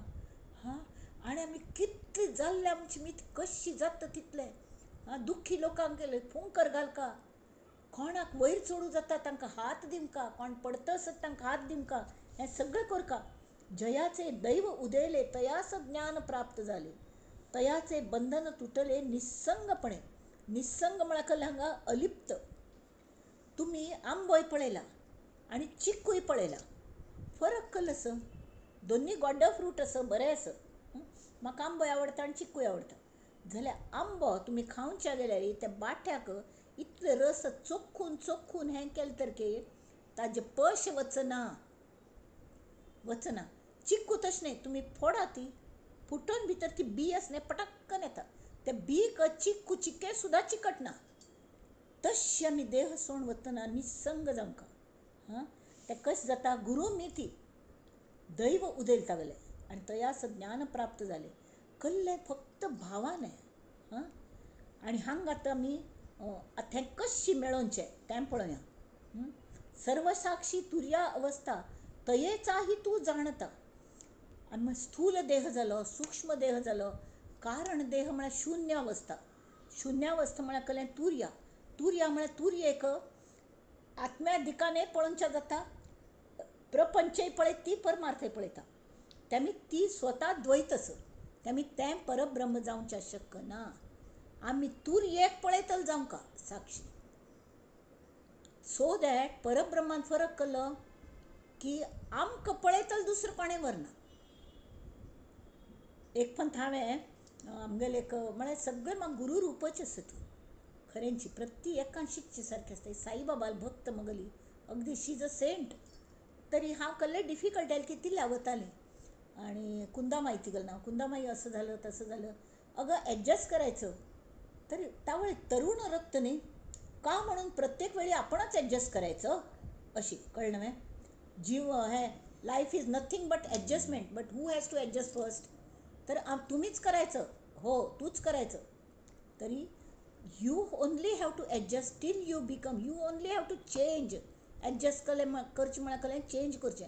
हां, आनी आमी कितली जाल्ले आमची मीत कशी जाता तितले. हां, दुख्खी लोकांक गेले फुंकर घालका, कोणाक वयर चडूं जाता तांकां हात दिवंका, कोण पडता आसत तांकां हात दिवंका, हें सगळें करका. जयाचे दैव उदयले तयास ज्ञान प्राप्त जाले, तयाचे बंधन तुटले निस्संगपणे. निस्संग म्हळ्यार कळ्ळें हांगा अलिप्त. तुमी आंबोय पळयला आनी चिक्कूय पळयला, फरक कल्लो आसा. दोनूय गोड्डो फ्रूट आसा, बरें आसा. म्हाका आंबोय आवडटा आनी चिक्कूय आवडटा. जाल्यार आंबो तुमी खावच्या जाल्यार त्या बाट्याक इतले रस चोखून चोखून हें केलें तर की ताजें पश वचना वचना. चिक्कू तशें न्हय, तुमी फोडा ती, फुटून भितर ती बी आसा न्हय पटक्कन येता. त्या बीक चिक्कू चिक्के सुद्दां चिकटना. तशी आमी देह सोडून वतना निसंग जावंका. हां, तें कशें जाता? गुरू मिती दैव उदयल तागले आनी तयास ज्ञान प्राप्त जालें कल्लें फक्त भावान. हां, आनी हांगा आतां आमी तें कशें मेळोवचें तें पळोवया. सर्वसाक्षी तुर्या अवस्था तयेचाही तूं जाणता. आनी मागीर स्थूल देह जालो, सूक्ष्म देह जालो, कारण देह म्हळ्यार शुन्य अवस्था. शुन्यावस्था म्हळ्यार कसलें? तुर्या. तुर्या म्हळ्यार तुर्येक आत्म्या दिकाने पळोवच्या जाता, प्रपंचय पळयत ती परमार्थय पळयता. तेमी ती स्वता द्वैत आस, तेमी तें परब्रह्म जावच्या शक्य ना. आमी तुर्येक पळयतले जावंका साक्षी. सो that परब्रह्मान फरक केलो की आमकां पळयतले दुसरें कोणें व्हरना. एक पंथ हांवें आमगेले एक म्हळ्यार सगळें म्हाका गुरू रुपच आसा ती खरेंची, प्रति एकान शिकचे सारकें आसता. साईबाबाल भक्त मगली अगदी शी is a Saint. तरी हांव कसले डिफिकल्ट आयले की ती लावताली. आनी कुंदामाई तिगेलें नांव, कुंदामाई असं झालं तसं झालं, अगं ॲडजस्ट करायचं. तर त्यावेळी तरुण रक्त न्ही का म्हणून प्रत्येक वेळी आपणच ॲडजस्ट करायचं अशी कळलं मग. जीव हे life is nothing but adjustment, but who has to adjust first? तर तुम्हीच करायचं, हो तूच करायचं. तरी you only have to adjust till you become, you only have to change. Adjust केलें करचें म्हळ्यार कलें चेंज करचें,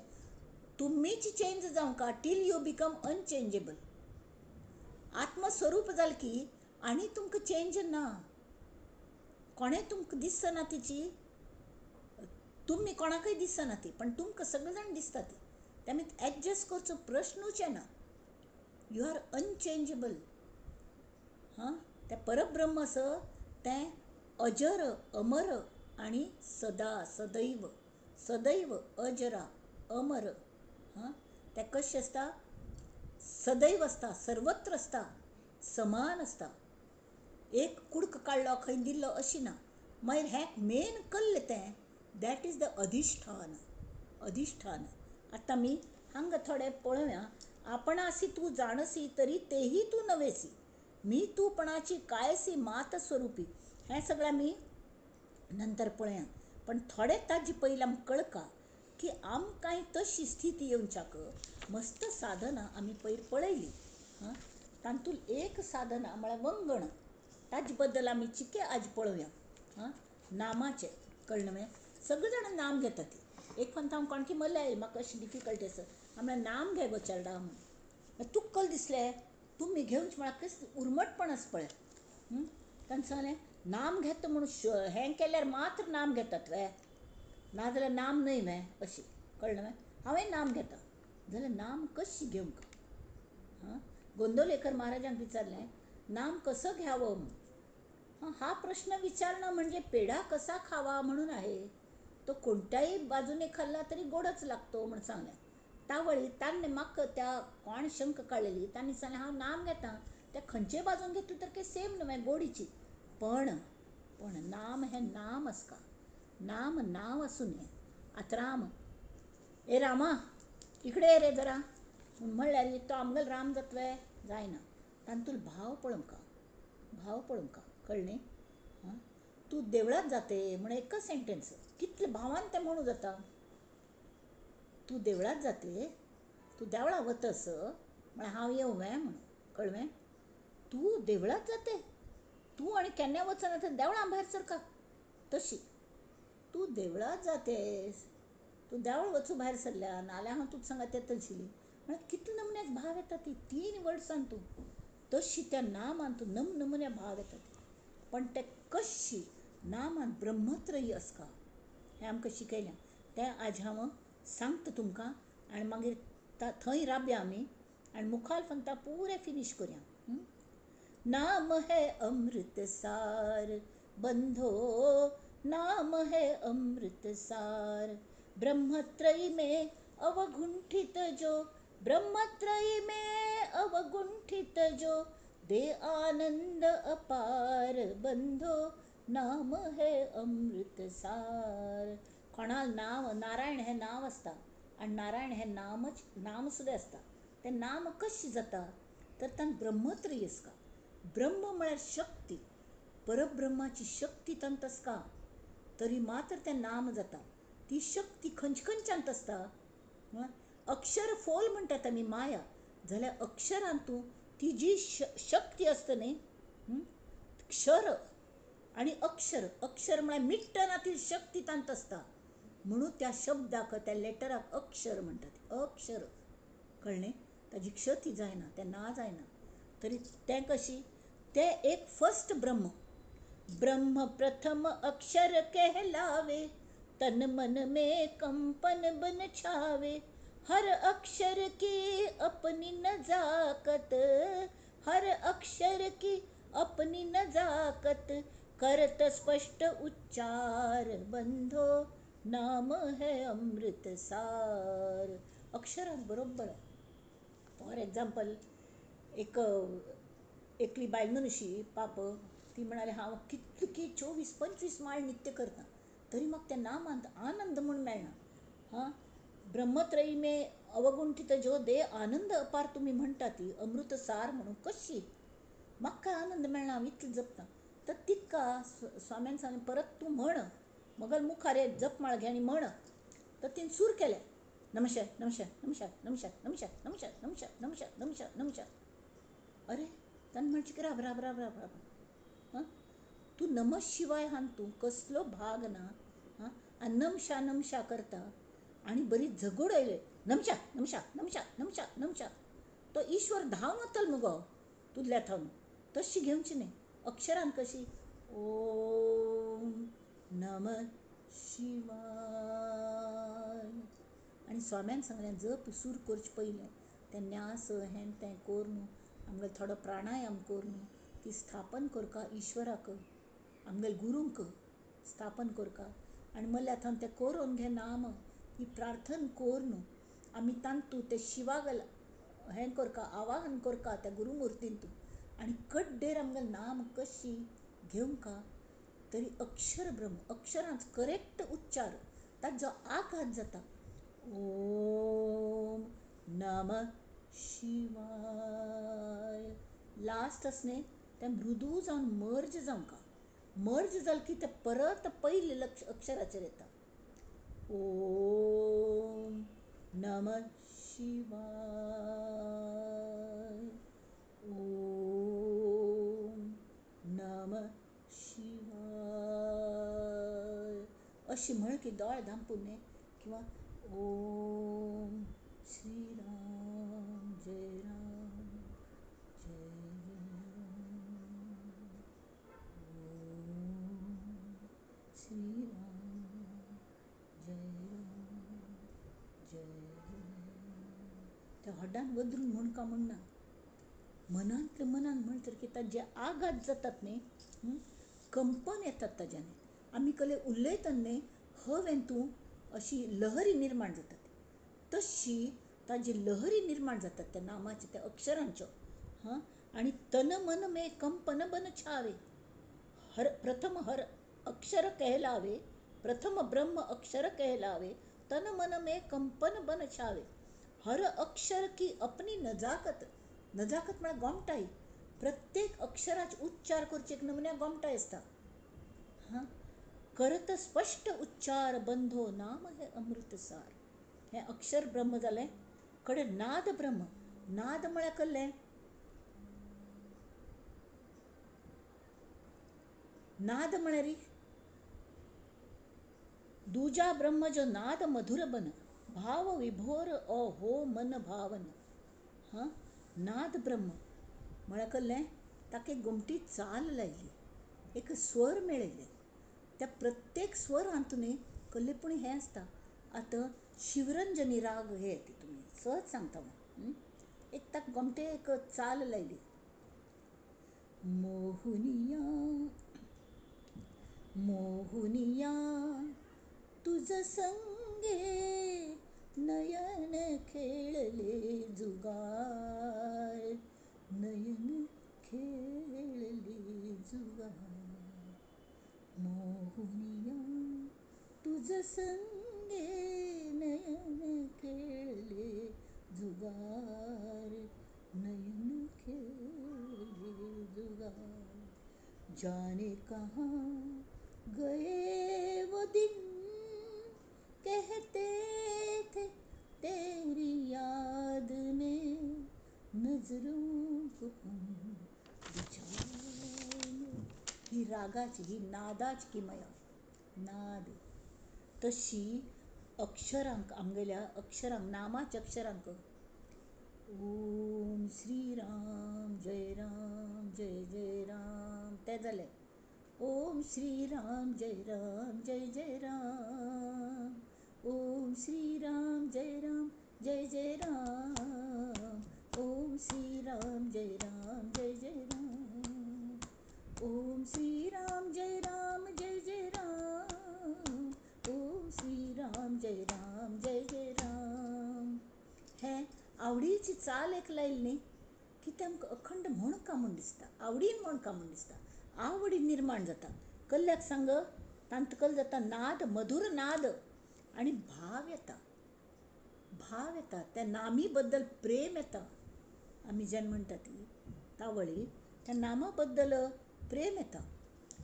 तुमीच चेंज जावंका टील you become unchangeable. आत्मस्वरूप जालें की आनी तुमकां चेंज ना, कोणें तुमकां दिसना तिची, तुमी कोणाकय दिसना ती, पण तुमकां सगळे जाण दिसता ती. तेमी ॲडजस्ट करचो प्रश्नूच येना. You are unchangeable. हां, तें परब्रह्म आसा तें अजर अमर आनी सदा सदैव, सदैव अजरा अमर. हां, तें कशें आसता? सदैव आसता, सर्वत्र आसता, समान आसता. एक कुडको काडलो खंय दिल्लो अशी ना. मागीर हें मेन कल्लें तें, that is the अधिष्ठान. अधिष्ठान आतां आमी हांगा थोडें पळोवया. आपणासी तूं जाणसी तरी तेही तूं नवेसी, मी तूंपणाची कायसी मात स्वरुपी. हें सगळें आमी नंतर पळोवया, पण थोडें ताजे पयलीं आमकां कळका की आमकांय तशी स्थिती येवच्याक मस्त साधनां आमी पयर पळयली. हां, तातूंत एक साधना म्हळ्यार वंगण. ताजे बद्दल आमी चिके आज पळोवया. हां, नामाचें कळ्ळें मगे? सगळे जाणां नाम घेतात. एक पंथ हांव कोणकी मल्ले आयली म्हाका अशी डिफिकल्टी आसा, म्हळ्यार नाम घे गो चेडा म्हूण. तुका कल दिसलें तुमी घेवच म्हळ्यार कस उर्मटपण आसा पळय. तांणी सांगलें नाम घेता म्हणून हें केल्यार मात्र नाम घेतात वे, नाजाल्यार नाम न्हय वे अशी कळ्ळें वे. हांवें नाम घेता जाल्यार नाम कशी घेवंक? हां, गोंदवलेकर महाराजांक विचारलें नाम कसं घ्यावं म्हणून. हा प्रश्न विचारणं म्हणजे पेढा कसा खावा म्हणून आहे, तो कोणत्याही बाजूने खाल्ला तरी गोडच लागतो म्हणून सांगलें. तावळी तांणी म्हाका त्या कोण शंक काडलेली, तांणी सांगलें हांव नाम घेता त्या खंयचे बाजून घेतली तर काही सेम न्हय गोडीची, पण पण नाम हें नाम आसका, नाम नांव आसूं न्हय. आतां राम, ए रामा इकडे ये रे जरा म्हणल्यार तो आमगेलो राम जातवे जायना. तातूंत भाव पळोवंका, भाव पळोवंका, कळ्ळें न्ही? हां, तूं देवळांत जाते म्हण एकच सेंटेन्स कितले भावान तें म्हणू जाता. तूं देवळांत जाते, तूं देवळां वतस म्हळ्यार हांव येवं वे म्हणून, कळ्ळें? तूं देवळांत जाते, तूं आनी केन्ना वचना तर देवळां भायर सरका तशी. तूं देवळांत जातेस, तूं देवळ वचूं भायर सरल्या नाल्यार हांव तुका सांगता येतली म्हळ्यार कितले नमुन्याक भाव येता ती 3 वर्सां तूं तशी त्या नामान तूं नमनमुन्या भाव येता ती. पण ते कशी नामान ब्रह्मत्रयी आसका हें आमकां शिकयलें. तें आज हांव सांगता तुमकां आनी मागीर थंय राबया आमी आनी मुखार फंता पुरें फिनीश करया. नाम है अमृतसार बंधो, नाम है अमृतसार, ब्रह्मत्रयी में अवगुंठित जो, ब्रह्मत्रयी में अवगुंठित जो, दे आनंद अपार बंधो, नाम है अमृतसार. कोणाल नाव नारायण हें नांव आसता आनी नारायण हें नामच नाम सुद्दां आसता. तें नाम कशें जाता तर तांकां ब्रह्मत्रयी आसता. ब्रह्म म्हळ्यार शक्ती, परब्रह्माची शक्ती तांत आसता तरी मात्र तें नाम जाता. ती शक्ती खंयचे खंयच्यांत आसता? अक्षर फोल म्हणटात आमी माया, जाल्यार अक्षरांतू ती जी शक्ती आसता न्ही, क्षर आनी अक्षर, अक्षर म्हळ्यार मिट्टना ती शक्ती तांत आसता. म्हणून त्या शब्दाक, त्या लेटराक अक्षर म्हणटात. अक्षर कळ्ळें? ताजी क्षती जायना, तें ना जायना. तरी तें कशी तें एक फर्स्ट ब्रह्म. ब्रह्म प्रथम अक्षर कहलावे, तन मन में कंपन बन छावे, हर अक्षर की अपनी नजाकत, हर अक्षर की अपनी नजाकत, करत स्पष्ट उच्चार, बंधो नाम है अमृत सार. अक्षरांत बरोबर. फॉर एग्जाम्पल, एक एकली बायल मनुशी पाप, ती म्हणाली हांव कितली की 24-25 माळ नित्य करता तरी म्हाका त्या नामांत आनंद म्हूण मेळना. हां, ब्रह्मत्रयी मे अवगुंठित जो दे आनंद अपार तुमी म्हणटा ती अमृतसार म्हणून कशी म्हाका आनंद मेळना, हांव इतलें जपता. तर तिका स्वाम्यान सांगलें परत तूं म्हण, मगल मुखार हे जपमाळ घे आनी म्हण. तर तिणें सूर केलें, नमशा नमशा नमशा नमशा नमशा नमशा नमशा नमशा नमशा नमशा. अरे ताणें म्हणचें की राब राब राब राब राब, हां तूं नम शिवाय हान तूं कसलो भाग ना. हां, आनी नमशा नमशा करता आनी बरी झगड आयले, नमशा नमशा नमशा नमशा नमशा. तो ईश्वर धांवन वतलो मुगो तुजल्या थावन. तशी घेवची न्ही. अक्षरान कशी ओम नम शिवाय. आनी स्वाम्यान सांगलें जप सूर करचें पयलें तें न्यास हें तें करून आमगेलो थोडो प्राणायाम करून ती स्थापन करका ईश्वराक, आमगेले गुरूंक स्थापन करका. आनी मल्या थावन तें करून घे नाम, ही प्रार्थना करून आमी तांतू ते शिवाक हें करका, आवाहन करका त्या गुरुमुर्तींतू. आनी कड्डेर आमगेलें नाम कशी घेवंका तरी अक्षर ब्रह्म, अक्षरांत करेक्ट उच्चार, ताजो आघात जाता. ओम नम शिवाय लास्ट आस न्ही तें मृदू जावन मर्ज जावंका. मर्ज जालें की तें परत पयले लक्ष अक्षराचेर येता. ओम नम शिवाय, ओम नम शिवाय. अशी म्हण की दोळे धांपून न्ही, किंवा ओम श्रीराम जय राम जय जय राम, ओम श्रीराम जय राम जय जय. त्या व्हडान वदरून म्हण का म्हणना, मनांतले मनान म्हण तर की ताजे आघात जातात न्ही, कंपन येतात ताज्याने. आमी कले उलयतना न्ही हवेन तूं अशी लहरी निर्माण जातात, तशी ताजी लहरी निर्माण जातात त्या नामाचे, त्या अक्षरांच्यो. हां, आनी तन मन मे कंपन बन छावे, हर प्रथम हर अक्षर कहलावे, प्रथम ब्रह्म अक्षर कहलावे, तन मन मे कंपन बन छावे, हर अक्षर की अपनी नजाकत. नजाकत म्हळ्यार गोमटाई. प्रत्येक अक्षराचे उच्चार करचे एक नमुन्या गोमटाय आसता. हां, करत स्पश्ट उच्चार बंधो नाम हे अमृतसार. हें अक्षर ब्रह्म जालें. कडेन नाद ब्रह्म. नाद म्हळ्यार कसलें? नाद म्हळ्यार दुजा ब्रह्म जो नाद मधुर बन, भाव विभोर अ हो मन भावन. हां, नाद ब्रह्म म्हळ्यार कसलें? ताका एक गोमटी चाल लायली, एक स्वर मेळयले. त्या प्रत्येक स्वरांत न्ही कसलें पूण हें आसता. आतां शिवरंजनी राग हे ती तुमी सहज सांगता हांव. एक ताका गोमटे एक चाल लायली. मोहुनिया मोहुनिया तुझ संगे नयन खेळले जुगार, नयन खेळले जुगार. मोहुनिया तुझ संगे नयन खेळले जुगार, नयन खेळले जुगार. जाने कहाँ गए वो दिन, कहते थे तेरी याद में नजरों को हम बिछाने. ही रागाची, ही नादाची किमया, नाद. तशी अक्षरांक आमगेल्या अक्षरांक, नामाच्या अक्षरांक ओम श्री राम जय राम जय जय राम तें जालें. ओम श्री राम जय राम जय जय राम, ओम श्री राम जय राम जय जय राम, ओम श्री राम जय राम जय जय राम, ओम श्री राम जय राम जय जय राम, ओम श्री राम जय राम जय जय राम. हें आवडीची चाल एक लायली न्ही की तें आमकां अखंड म्हण का म्हूण दिसता, आवडीन म्हण का म्हूण दिसता, आवडी निर्माण जाता. कल्ल्याक सांग तांतकल जाता नाद, मधुर नाद, आनी भाव येता, भाव येता, त्या नामी बद्दल प्रेम येता. आमी जेन्ना म्हणटा ती तावळी त्या नामा बद्दल प्रेम येता.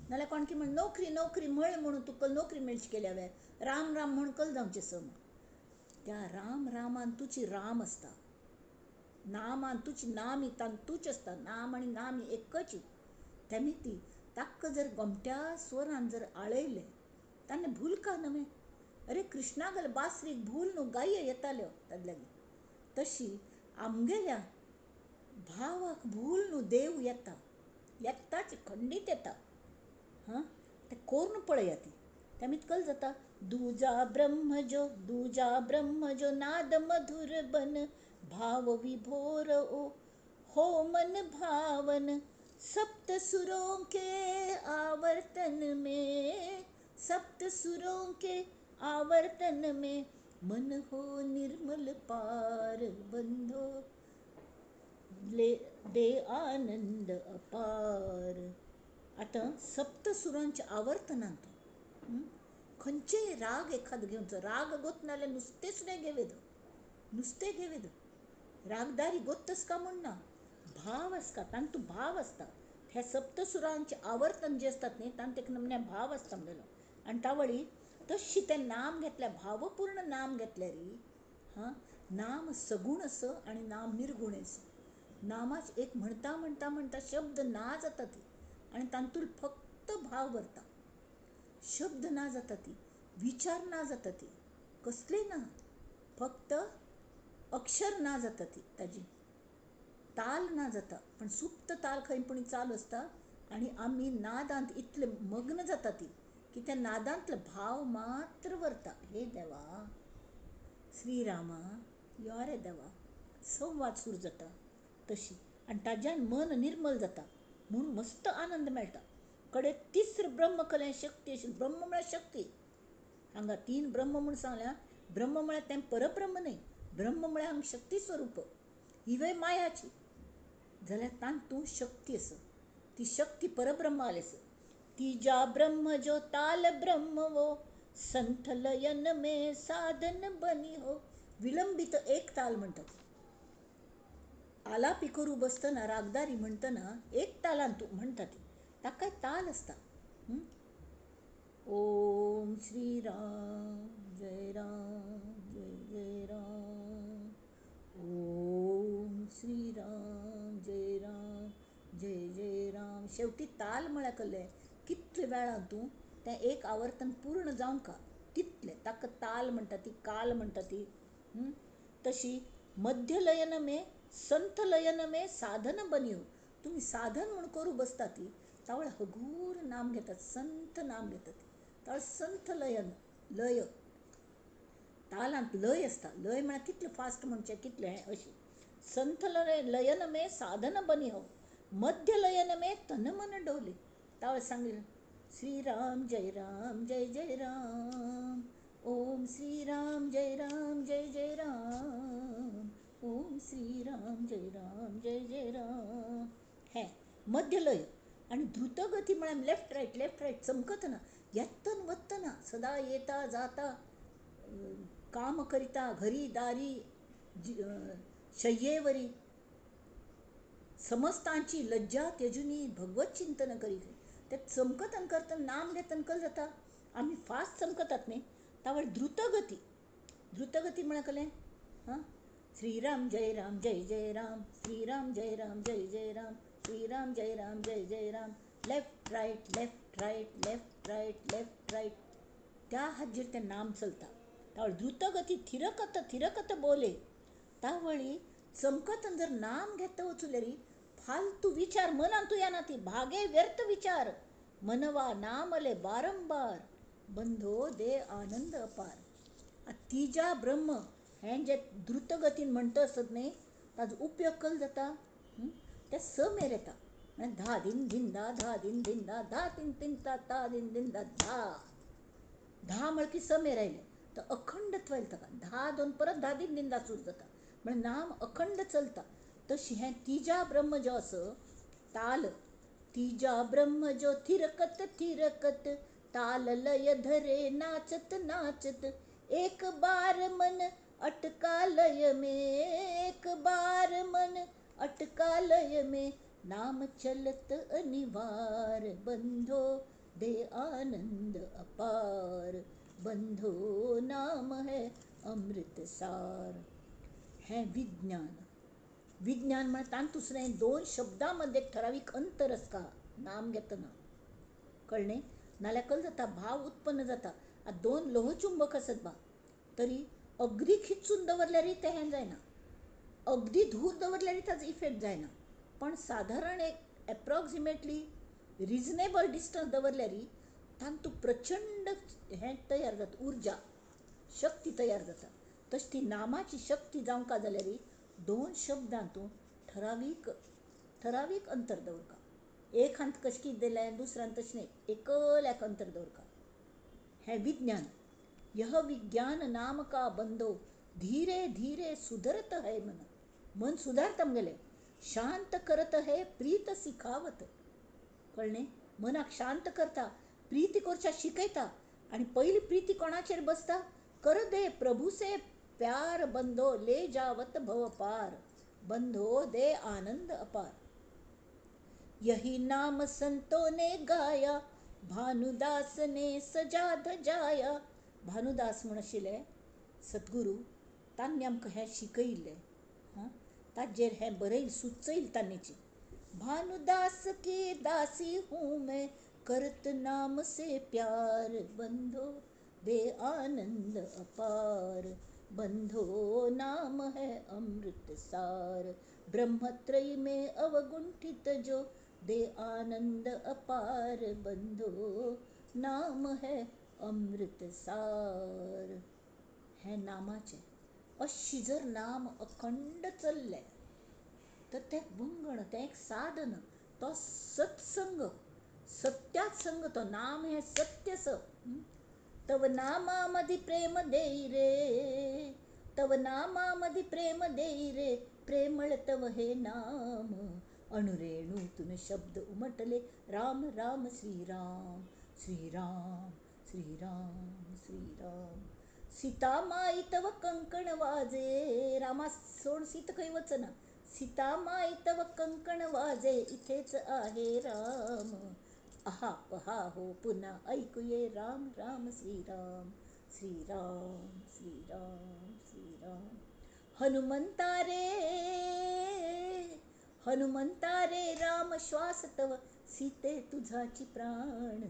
नाल्यार कोण की म्हण नोकरी नोकरी म्हळ म्हणून तुका नोकरी मेळची केल्या वे, राम राम म्हण कल जावचें सम. त्या राम रामान तुची राम आसता, नामान तुची नामी तांतूच आसता, नाम आनी नामी एकच. तेमी ती ताका जर गोमट्या स्वरान जर आळयलें ताणें भूल का नवें, अरे कृष्णागल बासरीक भूल न्हू गाय येताल्यो ताजे लागीं, तशी आमगेल्या भावाक भूल न्हू देव येता, येताच खंडीत येता. हां तें कोरून पळया ती तेमी कल जाता. दूजा ब्रह्म जो, दूजा ब्रह्म जो नाद मधुर बन, भाव विभोर ओ हो मन भावन, सप्त सुरों के आवर्तन में, सप्त सुरों के आवर्तन में, मन हो निर्मल पार बंधो ले दे आनंद अपार. आतां सप्त सुरांच्या आवर्तनांत खंयचेय राग एखादो घेवचो, राग गोत नाल्यार नुस्तें सुद्दां घेवेद, नुस्तें घेवेद, रागदारी गोत्तस का म्हूण ना, भाव आसता तांतू, भाव आसता. ह्या सप्तसुरांचें आवर्तन जें आसतात न्ही तांतूं एक नमन्या भाव आसता म्हणलेलो. आनी तावळी तशी तें नाम घेतल्यार, भावपूर्ण नाम घेतल्यार हां, नाम सगूण असो आनी नाम निर्गूण असो. नामाच एक म्हणटा म्हणटा म्हणटा शब्द ना जाता ती, आनी तातूंत फक्त भाव भरता, शब्द ना जाता ती, विचार ना जाता ती, कसले ना, फक्त अक्षर ना जाता ती, ताजी ताल ना जाता, पण सुप्त ताल खंय पूण चालू आसता आनी आमी नादांत इतले मग्न जाता ती की त्या नादांतलो भाव मात्र वरता. हे देवा श्रीरामा यो रे देवा, संवाद सुरू जाता तशी, आनी ताज्यान मन निर्मल जाता म्हूण मस्त आनंद मेळटा. कडे तिसरो ब्रह्म कलें शक्ती अशी, ब्रह्म म्हळ्यार शक्ती. हांगा तीन ब्रह्म म्हूण सांगल्या, ब्रह्म म्हळ्यार तें परब्रह्म न्हय, ब्रह्म म्हळ्यार हांगा शक्ती स्वरूप, हिवय मायाची जाल्यार तातूंत शक्ती आसा, ती शक्ती परब्रह्म आलें आसा. तिजा ब्रह्म जो ताल ब्रह्म वो, संथ लयन में साधन बनी हो. विलंबित एक ताल म्हणटात. आलापी करू बसतना रागदारी म्हणटना एक तालान तूं म्हणटा ती, ताका ताल आसता. ओम श्री राम जय राम जय जय राम, ओम श्री राम जय राम जय जय राम. शेवटी ताल म्हळ्यार कसलें, कितले वेळान तूं तें एक आवर्तन पूर्ण जावंक तितलें ताका ताल म्हणटा ती, काल म्हणटा ती. तशी मध्यलयन में संत लयन में साधन बनी हो. तुमी साधन म्हूण करूं बसता ती तावळ हगूर नाम घेतात, संत नाम घेतात तावळ संत लयन, लय तालांत लय आसता. लय म्हळ्यार कितलें फास्ट म्हणचें, कितलें हें अशें. संत लयन में साधन बनी हो, मध्य लयन में तन मन डोले. तावळ सांगलें श्री राम जय राम जय जय राम, ओम श्री राम जय राम जय जय राम, ओम श्री राम जय राम जय जय राम. हें मध्यलय. आनी द्रुतगती म्हळ्यार लेफ्ट रायट लेफ्ट रायट चमकतना, येतन वतना, सदा येता जाता, काम करिता, घरी दारी शय्येवरी, समस्तांची लज्जा त्यजुनी भगवत चिंतन करीत. ते चमकतन करतना नाम घेतना कल जाता आमी फास्ट चमकतात न्ही, तावळ द्रुतगती. द्रुतगती म्हळ्यार कसलें? हां, श्रीराम जय राम जय जय राम, श्रीराम जय राम जय जय राम, श्रीराम जय राम जय जय Ram, left right left right left right left right, त्या हाजेर तें नाम चलता. तावळ द्रुतगती थिरकत थिरकत बोले. तावळी चमकतन जर नाम घेता वचूं फालतू विचार मनांतू येना ती भागे व्यर्थ विचार मनवा नामले बारंबार बंधो दे आनंद अपार. तिजा ब्रह्म हें जे द्रुतगतीन म्हणटा आसत न्ही ताजो उपयोग कल जाता ते स मेर येता. म्हळ्यार धा दिन धिंदा धा दिन धिंदा धा तीन तीन ता ता दिन धिंदा धा धा म्हळ्यार की स मेर आयलें तर अखंडत्व आयलें ताका. धा दोन परत धा दिन धिंदा सुरू जाता म्हळ्यार नाम अखंड चलता. तशी हें तिजा ब्रह्म जो आसा ताल तिजा ब्रह्म जो थिरकत थिरकत ताल लय धरे नाचत नाचत एक बार मन अटका लय में एक बार मन अटका लय में नाम चलत अनिवार बंधो दे आनंद अपार बंधो नाम है अमृत सार. हें विज्ञान. विज्ञान म्हळ्यार तातूंत दुसरें दोन शब्दां मदें एक ठरावीक अंतर आसता नाम घेतना, कळ्ळें? नाल्यार कल जाता भाव उत्पन्न जाता. आतां दोन लोहचुंबक आसत बा तरी अगदी खिचून दवरल्यारय तें हें जायना, अगदी धूर दवरल्यारय ताजो इफेक्ट जायना, पण सादारण एक एप्रोक्सिमेटली रिजनेबल डिस्टन्स दवरल्यारय तातूंत प्रचंड हें तयार जाता, उर्जा शक्ती तयार जाता. तशी ती नामाची शक्ती जावंक जाल्यारय दोन शब्दांतूं ठरावीक ठरावीक अंतर दवरका. एक हात कशें कितें दिलें दुसऱ्यान तशें न्ही, एकल्याक अंतर दवरका. हें विज्ञान. यह विज्ञान नाम का बंधो धीरे धीरे सुधरत है मन. मन सुधारता मगेलें, शांत करत है प्रीत सिखावत. कळ्ळें? मनाक शांत करता, प्रीती करच्या शिकयता. आनी पयली प्रीती कोणाचेर बसता? कर दे प्रभु से प्यार बंधो ले जावत भव पार बंधो दे आनंद अपार. यही नाम संतों ने गाया भानुदास ने सजा धजाया. भानुदास म्हूण आशिल्ले सद्गुरू, तांणी आमकां हें शिकयिल्लें. हां, ताजेर हें बरयल सुचयल तांणीची. भानुदास की दासी हूँ मैं करत नाम से प्यार बंधो दे आनंद अपार बंधो नाम है अमृत सार ब्रह्मत्रयी में अवगुंठित जो दे आनंद अपार बंधो नाम है अमृत सार. हें नामाचें. अशी जर नाम अखंड चल्लें तर तें वंगण, तें एक साधन, तो सत्संग, सत्यात संग, तो नाम हें सत्य स. तव नामा मदी प्रेम देई रे, तव नामा मदी प्रेम देई रे, प्रेमळ तव हे नाम अणुरेणूतून शब्द उमटले राम राम श्री राम श्री राम श्री राम श्री राम. सीता माई तव कंकण वाजे, रामा सोड सीत खंय वचना, सीता माई तव कंकण वाजे इथेच आहे राम. आहा पहा हो पुन्हा ऐकूये राम राम श्री राम श्री राम श्री राम श्री राम. हनुमंता रे हनुमंता रे राम श्वास तव सीते तुझाची प्राण,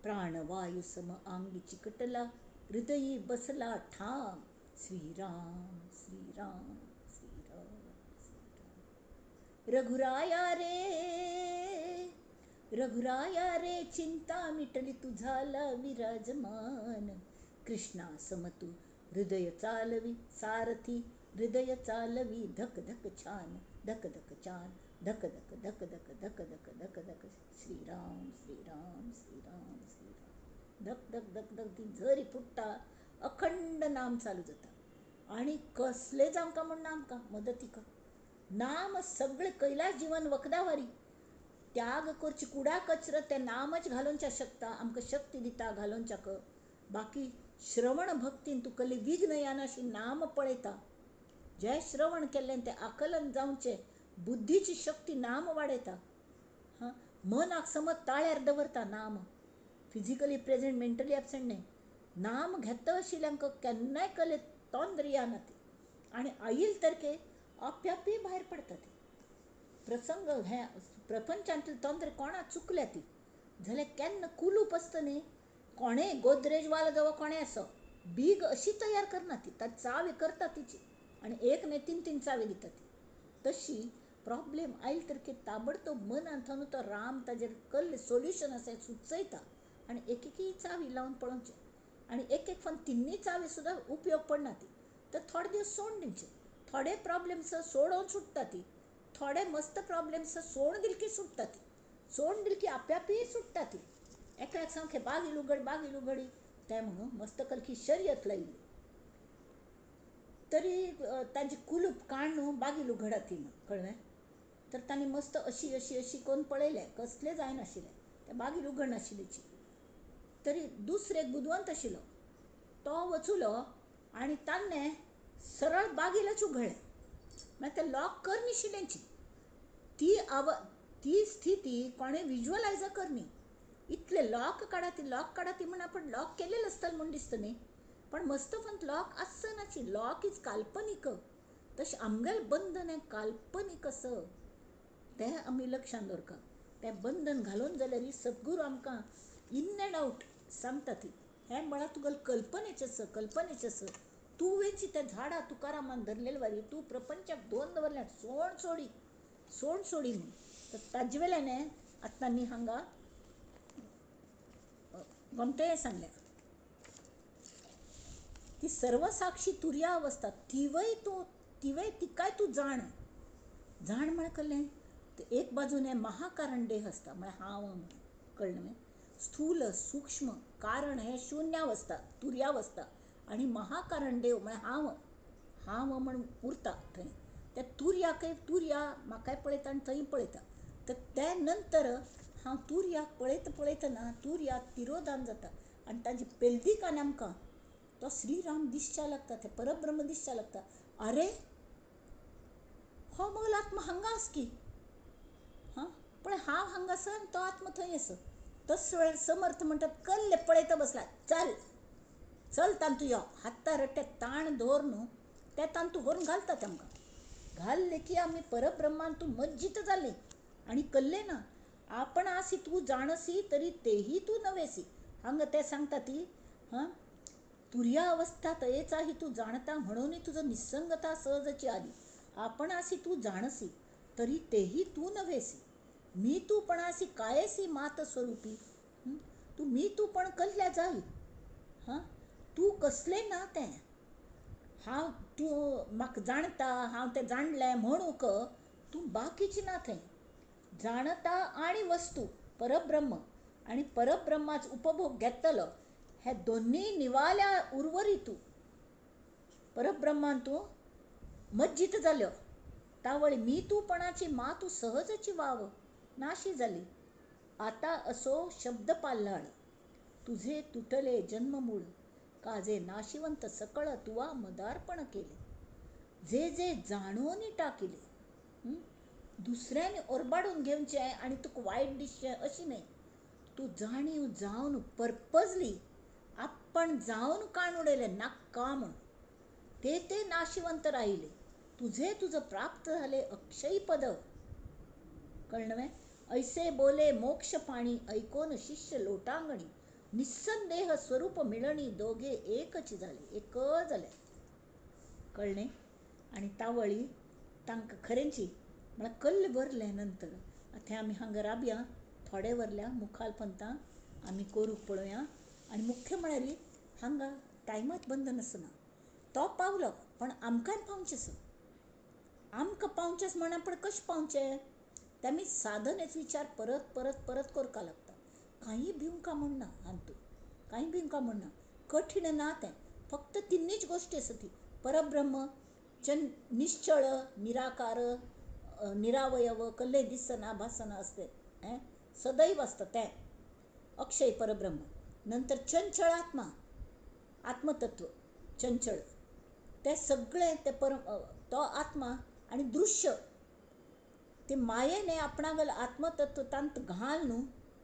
प्राणवायू सम आंगी चिकटला हृदयी बसला ठाम श्री राम श्री राम श्री राम श्री राम. रघुराया रे रघुराया रे चिंता मिटली तुझाला विराजमान, कृष्णा समतू हृदय चालवी सारथी हृदय चालवी धक धक छान धक धक छान धक धक धक धक धक धक धक धक श्री राम श्री राम श्री राम श्री राम. धक धक धक धक ती झरी फुट्टा, अखंड नाम चालू जाता. आनी कसलेंच आमकां म्हूण ना आमकां मदतीक नाम सगळें कैलास जीवन वखदावारी त्याग करची कुडा कचरो तें नामच घालोवच्या शकता, आमकां शक्ती दिता घालोवच्याक. बाकी श्रवण भक्तीन तूं कसलें विघ्न येना नाम पळयता, जें श्रवण केल्लें तें आकलन जावचें, बुद्धीची शक्ती नाम वाडयता. हां, मनाक समज ताळ्यार दवरता नाम, फिजिकली प्रेझेंट मेंटली एबसेंट न्हय. नाम घेता आशिल्ल्यांक केन्नाय कले तोंद्र येना ती, आनी आयल तरके आप्यापी भायर पडटा ती. प्रसंग हे प्रपंचांतले तोंद्र कोणा चुकल्या ती जाल्यार केन्ना कुलूप आसता न्ही, कोणेय गोदरेजवालो जावं कोणें आसो बीग अशी तयार करना ती, ता चावी करता तिची आनी एक न्हय तीन तीन चावी दिता ती. तशी प्रॉब्लेम आयल तर की ताबडतोब मनान थंय तो राम ताजेर कल्ले सोल्युशन आसा हें सुचयता आनी एक एक चावी लावन पळोवचें, आनी एक एक फावट तिन्नी चावी सुद्दां उपयोग पडना ती, तर थोडे दीस सोडून दिवचे. थोडे प्रॉब्लेम्स सोडोवन सुट्टा ती, थोडे मस्त प्रॉब्लेम्स सोडून दिल की सुट्टा ती, सोडून दिल की आप्यापी सुट्टा ती. एकल्याक सामकें बागील उगड बागील उगडी तें म्हणून मस्त कलकी शर्यत लायली तरी तांची कुलूप काडून बागील उगडा ती म्हण कळ्ळें. तर तांणी मस्त अशी अशी अशी करून पळयलें, कसलें जायनाशिल्लें, तें बागील उगडनाशिल्लीची. तरी दुसरे एक बुदवंत आशिल्लो तो वचुलो आनी ताणें सरळ बागीलच उगडलें. मागीर तें लॉक करनाशिल्ल्यांची ती ती स्थिती कोणें विज्युअलायज करनी. इतले लॉक काडा ती लॉक काडा ती म्हण आपण लॉक केलेलं आसतलें म्हूण दिसता न्ही, पण मस्त पण लॉक आसनाची. लॉक is काल्पनीक, तशें आमगेलें बंधन हें काल्पनीक आसा तें आमी लक्षांत दवरता. तें बंधन घालून जाल्यार सद्गुरू आमकां इन एंड आवट सांगता ती हें म्हळ्यार तुगेलें कल्पनेचें आसा, कल्पनेचें आसा. तुवेंची त्या झाडां तुकारामान धरलेले वारी तूं प्रपंचाक दोन दवरल्या सोड सोडी सोड सोडी म्हूण. तर ताजे वेल्यान आतां न्ही हांगा गोमटें सांगलें ती सर्वसाक्षी तुर्या अवस्था तिवय तूं तिवय तिकाय तूं जाण जाण म्हळ्यार कळ्ळें. एक बाजून हें महाकारण देह आसता म्हळ्यार हांव कळ्ळें न्हय, स्थूल सूक्ष्म कारण हें शुन्यावस्था तुर्यावस्था आनी महाकारण देव म्हळ्यार हांव हांव म्हण उरता थंय. त्या तुर्याकय तुर्या म्हाकाय पळयता आनी थंय पळयता. तर त्या नंतर हांव तुर्याक पळयता पळयतना तुर्या तिरोधान जाता आनी ताजी पेलदिकान आमकां तो श्रीराम दिसच्या लागता, ते परब्रह्म दिसच्या लागता. अरे हो मगलो आत्मा हांगा आस की हां, पण हांव हांगा आसा आनी तो आत्मा थंय आसा. तस वेळार समर्थ म्हणटात कल्ले पळयता बसला, चल चल तांतू यो हाता रट्टे ताण दवर न्हू ते तांतू व्हरून घालता तांकां. घालले की आमी परब्रह्मान तूं मज्जीत जाले आनी कल्ले ना आपण आसी तूं जाणसी तरी तेही तूं नवेसी. हांगा ते सांगता ती हां तुर्या अवस्था तयेचा ही तूं जाणता म्हणून तुजो निसंगता सहजची आली. आपण आसी तूं जाणसी तरी तेही तूं नवेसी. मी तूं पणासी कायसी मात स्वरूपी तूं मी तूं पण कसल्या जाई हां, तूं कसलें ना तें हांव तूं म्हाका जाणता हांव तें जाणलें म्हणूंक तूं बाकीची ना थंय. जाणता आनी वस्तू परब्रह्म आनी परब्रह्माच उपभोग घेतलो हे दोन्ही निवाल्या उर्वरी तूं परब्रह्मान तूं मज्जीत जाल्यो. तावळी मी तूंपणाची मातू सहजची वाव नाशी जाली. आता असो शब्द पाल्हाळ तुझे तुटले जन्ममूळ काजे नाशिवंत सकळ तुवा मदार्पण केले. जे जे जाणून टाकिले दुसऱ्याने ओरबाडून घेवचें आनी तुका वायट दिसचें अशें न्हय, तूं जाणीव जावन पर्पजली आपण जावन काण उडयलें नाका म्हूण ते ते नाशिवंत राहिले. तुझे तुझं प्राप्त झाले अक्षय पद कळ्ळें. ऐसे बोले मोक्ष पाणी ऐकोन शिष्य लोटांगणी निस्संदेह स्वरूप मिळणी दोघे एकच झाले एक जाले कळ्ळें. आनी तावळी तांकां खरेंची म्हळ्यार कल्ल भरलें नंतर आतां आमी हांगा राबया थोडे वरल्या मुखाल पंता आमी करूंक पळोवया. आनी मुख्य म्हळ्यार हांगा टायमात बंधन आसना. तो पावलो पण आमकांय पावचें आसा. आमकां पावचें म्हण आपण कशें पावचें तें आमी साधनेचो विचार परत परत परत करपाक लागता. कांय भिवंका म्हण ना हातूंत, कांय भिवंका म्हण ना, कठीण ना तें. फक्त तिन्नीच गोश्टी आसा ती परब्रह्म निश्चळ निराकार निरावयव कल्ले दिसना भासना आसते हें सदैव आसता तें अक्षय परब्रह्म. नंतर चंचळ आत्मा आत्मतत्व चंचळ ते सगळे ते तो आत्मा आनी दृश्य ते मायेने आपणागल आत्मतत्व तांत घाल न्हू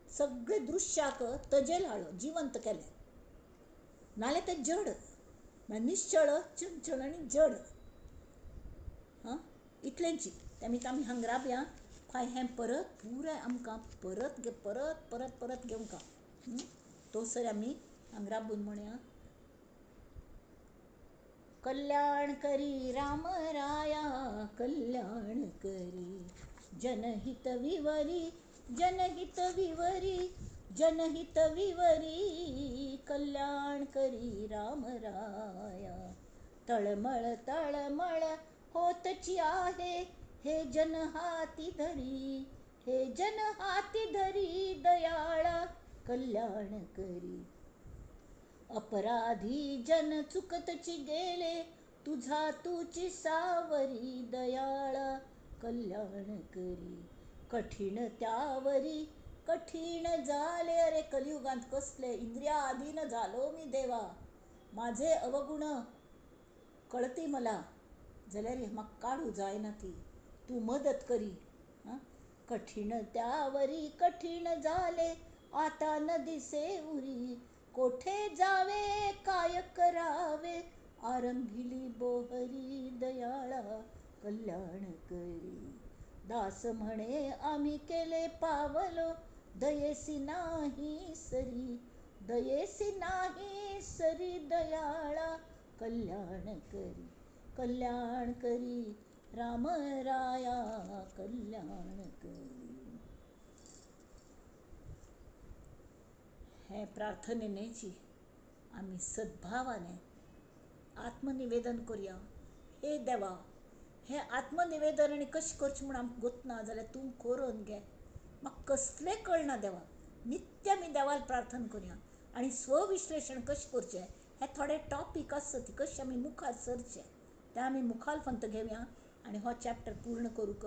सगळे दृश्याक तजेल हाडलो, जिवंत केलें. नाल्यार तें जड, निश्चळ, चंचल आनी जड. हां, इतलेंची तेमी आमी हांगा राबया. फाय हें परत पुराय आमकां परत परत परत परत घेवंक. तोसर आमी हांगा राबून म्हणया, कल्याण करी राम राया कल्याण करी, जनहित विवरी जनहित विवरी जनहित विवरी, कल्याण करी राम राया. तळमळ तळमळ होतची आहे हे जन हाती धरी, हे जन हाती धरी दयाळा कल्याण करी. अपराधी जन चुकतची गेले तुझा तुची सावरी दयाळा कल्याण करी. कठीण त्यावरी कठीण झाले, अरे कलियुगांत कसले इंद्रियाधीन झालो मी देवा, माझे अवगुण कळती मला जाल्यार म्हाका काडू जायना ती, तूं मदत करी. आं, कठीण त्यावरी कठीण झाले आता न दिसे उरी, कोठे जावे काय करावे आरंभिली बोहरी दयाळा कल्याण करी. दास म्हणे आम्ही केले पावलो दयेसी नाही सरी, दयेसी नाही सरी दयाळा कल्याण करी, कल्याण करी राम राया कल्याण करी. हे प्रार्थनेची आमी सद्भावाने आत्मनिवेदन करुया. हे देवा, हें आत्मनिवेदन आनी कशें करचें म्हूण आमकां गोतना जाल्यार तूं करून घे. म्हाका कसलें कळना देवा, नित्य आमी देवाक प्रार्थना करुया आनी स्वविश्लेशण कशें करचें हे थोडे टॉपीक आसता ती कशें आमी मुखार सरचें तें आमी मुखार फंत घेवया आनी हो चॅप्टर पूर्ण करूंक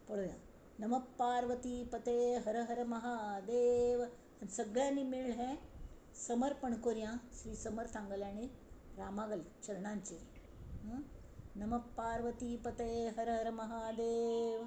पळोवया. नम पार्वती पते हर हर महादेव. सगळ्यांनी मेळ हें समर्पण करुया श्री समर्थांगल आनी रामागल चरणांचेर. नम पार्वती पते हर हर महादेव.